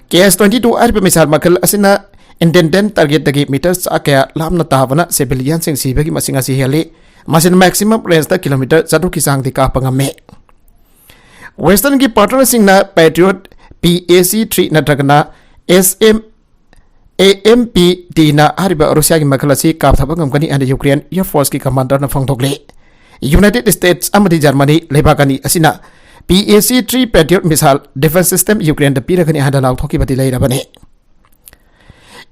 K S twenty two ꯍꯥꯏꯔꯤꯕ missile ꯃꯈꯜ ꯑꯁꯤꯅ intended target ꯇꯒꯤ meter ꯆꯥ ꯀꯌꯥ ꯂꯥꯞꯅ ꯇꯥꯕꯅ civilian ꯁꯤꯡ ꯁꯤꯕꯒꯤ ꯃꯁꯤꯡ ꯑꯁꯤ ꯍꯦꯜꯂꯤ꯫ ꯃꯁꯤꯅ maximum range ꯇ kilometer ꯆꯥꯇ꯭ꯔꯨꯛꯀꯤ ꯆꯥꯡꯗꯤ ꯀꯥꯞꯄ ꯉꯝꯃꯤ꯫ Western ꯒꯤ partner ꯁꯤꯡꯅ Patriot P A C three ꯅꯠꯇ꯭ꯔꯒꯅ S M, A M P T ꯅ ꯍꯥꯏꯔꯤꯕ ꯔꯨꯁꯤꯌꯥꯒꯤ ꯃꯈꯜ ꯑꯁꯤ ꯀꯥꯞꯊꯕ ꯉꯝꯒꯅꯤ ꯍꯥꯏꯅ ꯌꯨꯀ꯭ꯔꯦꯟ air force ꯀꯤ commander ꯅ ꯐꯣꯡꯗꯣꯛꯂꯤ꯫ United States ꯑꯃꯗꯤ Germany ꯂꯩꯕꯥꯛ ꯑꯅꯤ ꯑꯁꯤꯅ P A C three Patriot missile defense system ꯌꯨꯀ꯭ꯔꯦꯟꯗ ꯄꯤꯔꯒꯅꯤ ꯍꯥꯏꯅ ꯂꯥꯎꯊꯣꯛꯈꯤꯕꯗꯤ ꯂꯩꯔꯕꯅꯤ꯫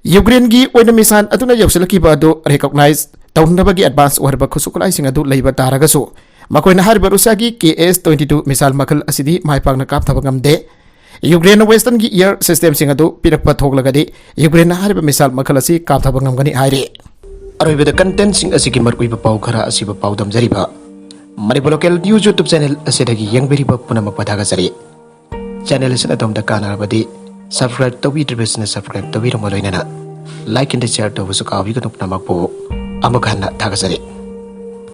ꯌꯨꯀ꯭ꯔꯦꯟꯒꯤ ꯑꯣꯏꯅ missile ꯑꯗꯨꯅ ꯌꯧꯁꯤꯜꯂꯛꯈꯤꯕ ꯑꯗꯨ recognize ꯇꯧꯅꯕꯒꯤ advance ꯑꯣꯏꯔꯕ ꯈꯨꯠꯁꯨ ꯈꯨꯠꯂꯥꯏꯁꯤꯡ ꯑꯗꯨ ꯂꯩꯕ ꯇꯥꯔꯒꯁꯨ, ꯃꯈꯣꯏꯅ ꯍꯥꯏꯔꯤꯕ ꯔꯨꯁꯤꯌꯥꯒꯤ K S twenty two missile ꯃꯈꯜ ꯑꯁꯤꯗꯤ ꯃꯥꯏ ꯄꯥꯛꯅ ꯀꯥꯞꯊꯕ ꯉꯝꯗꯦ꯫ ꯌꯨꯀ꯭ꯔꯦꯟꯅ Western ꯒꯤ air system ꯁꯤꯡ ꯑꯗꯨ ꯄꯤꯔꯛꯄ ꯊꯣꯛꯂꯒꯗꯤ, ꯌꯨꯀ꯭ꯔꯦꯟꯅ ꯍꯥꯏꯔꯤꯕ missile ꯃꯈꯜ ꯑꯁꯤ ꯀꯥꯞꯊꯕ ꯉꯝꯒꯅꯤ ꯍꯥꯏꯔꯤ꯫ ꯑꯔꯣꯏꯕꯗ content ꯁꯤꯡ ꯑꯁꯤꯒꯤ ꯃꯔꯨꯑꯣꯏꯕ ꯄꯥꯎ ꯈꯔ ꯑꯁꯤꯕꯨ ꯄꯥꯎꯗꯝꯖꯔꯤꯕ Manipur Local News YouTube channel ꯑꯁꯤꯗꯒꯤ ꯌꯦꯡꯕꯤꯔꯤꯕ ꯄꯨꯝꯅꯃꯛꯄꯨ ꯊꯥꯒꯠꯆꯔꯤ꯫ Channel ꯑꯁꯤꯅ ꯑꯗꯣꯝꯗ ꯀꯥꯟꯅꯔꯕꯗꯤ subscribe ꯇꯧꯕꯤꯗ꯭ꯔꯤꯕꯁꯤꯡꯅ subscribe ꯇꯧꯕꯤꯔꯝꯕ ꯂꯣꯏꯅꯅ like and share ꯇꯧꯕꯁꯨ ꯀꯥꯎꯕꯤꯒꯅꯨ꯫ ꯄꯨꯝꯅꯃꯛꯄꯨ ꯑꯃꯨꯛ ꯍꯟꯅ ꯊꯥꯒꯠꯆꯔꯤ꯫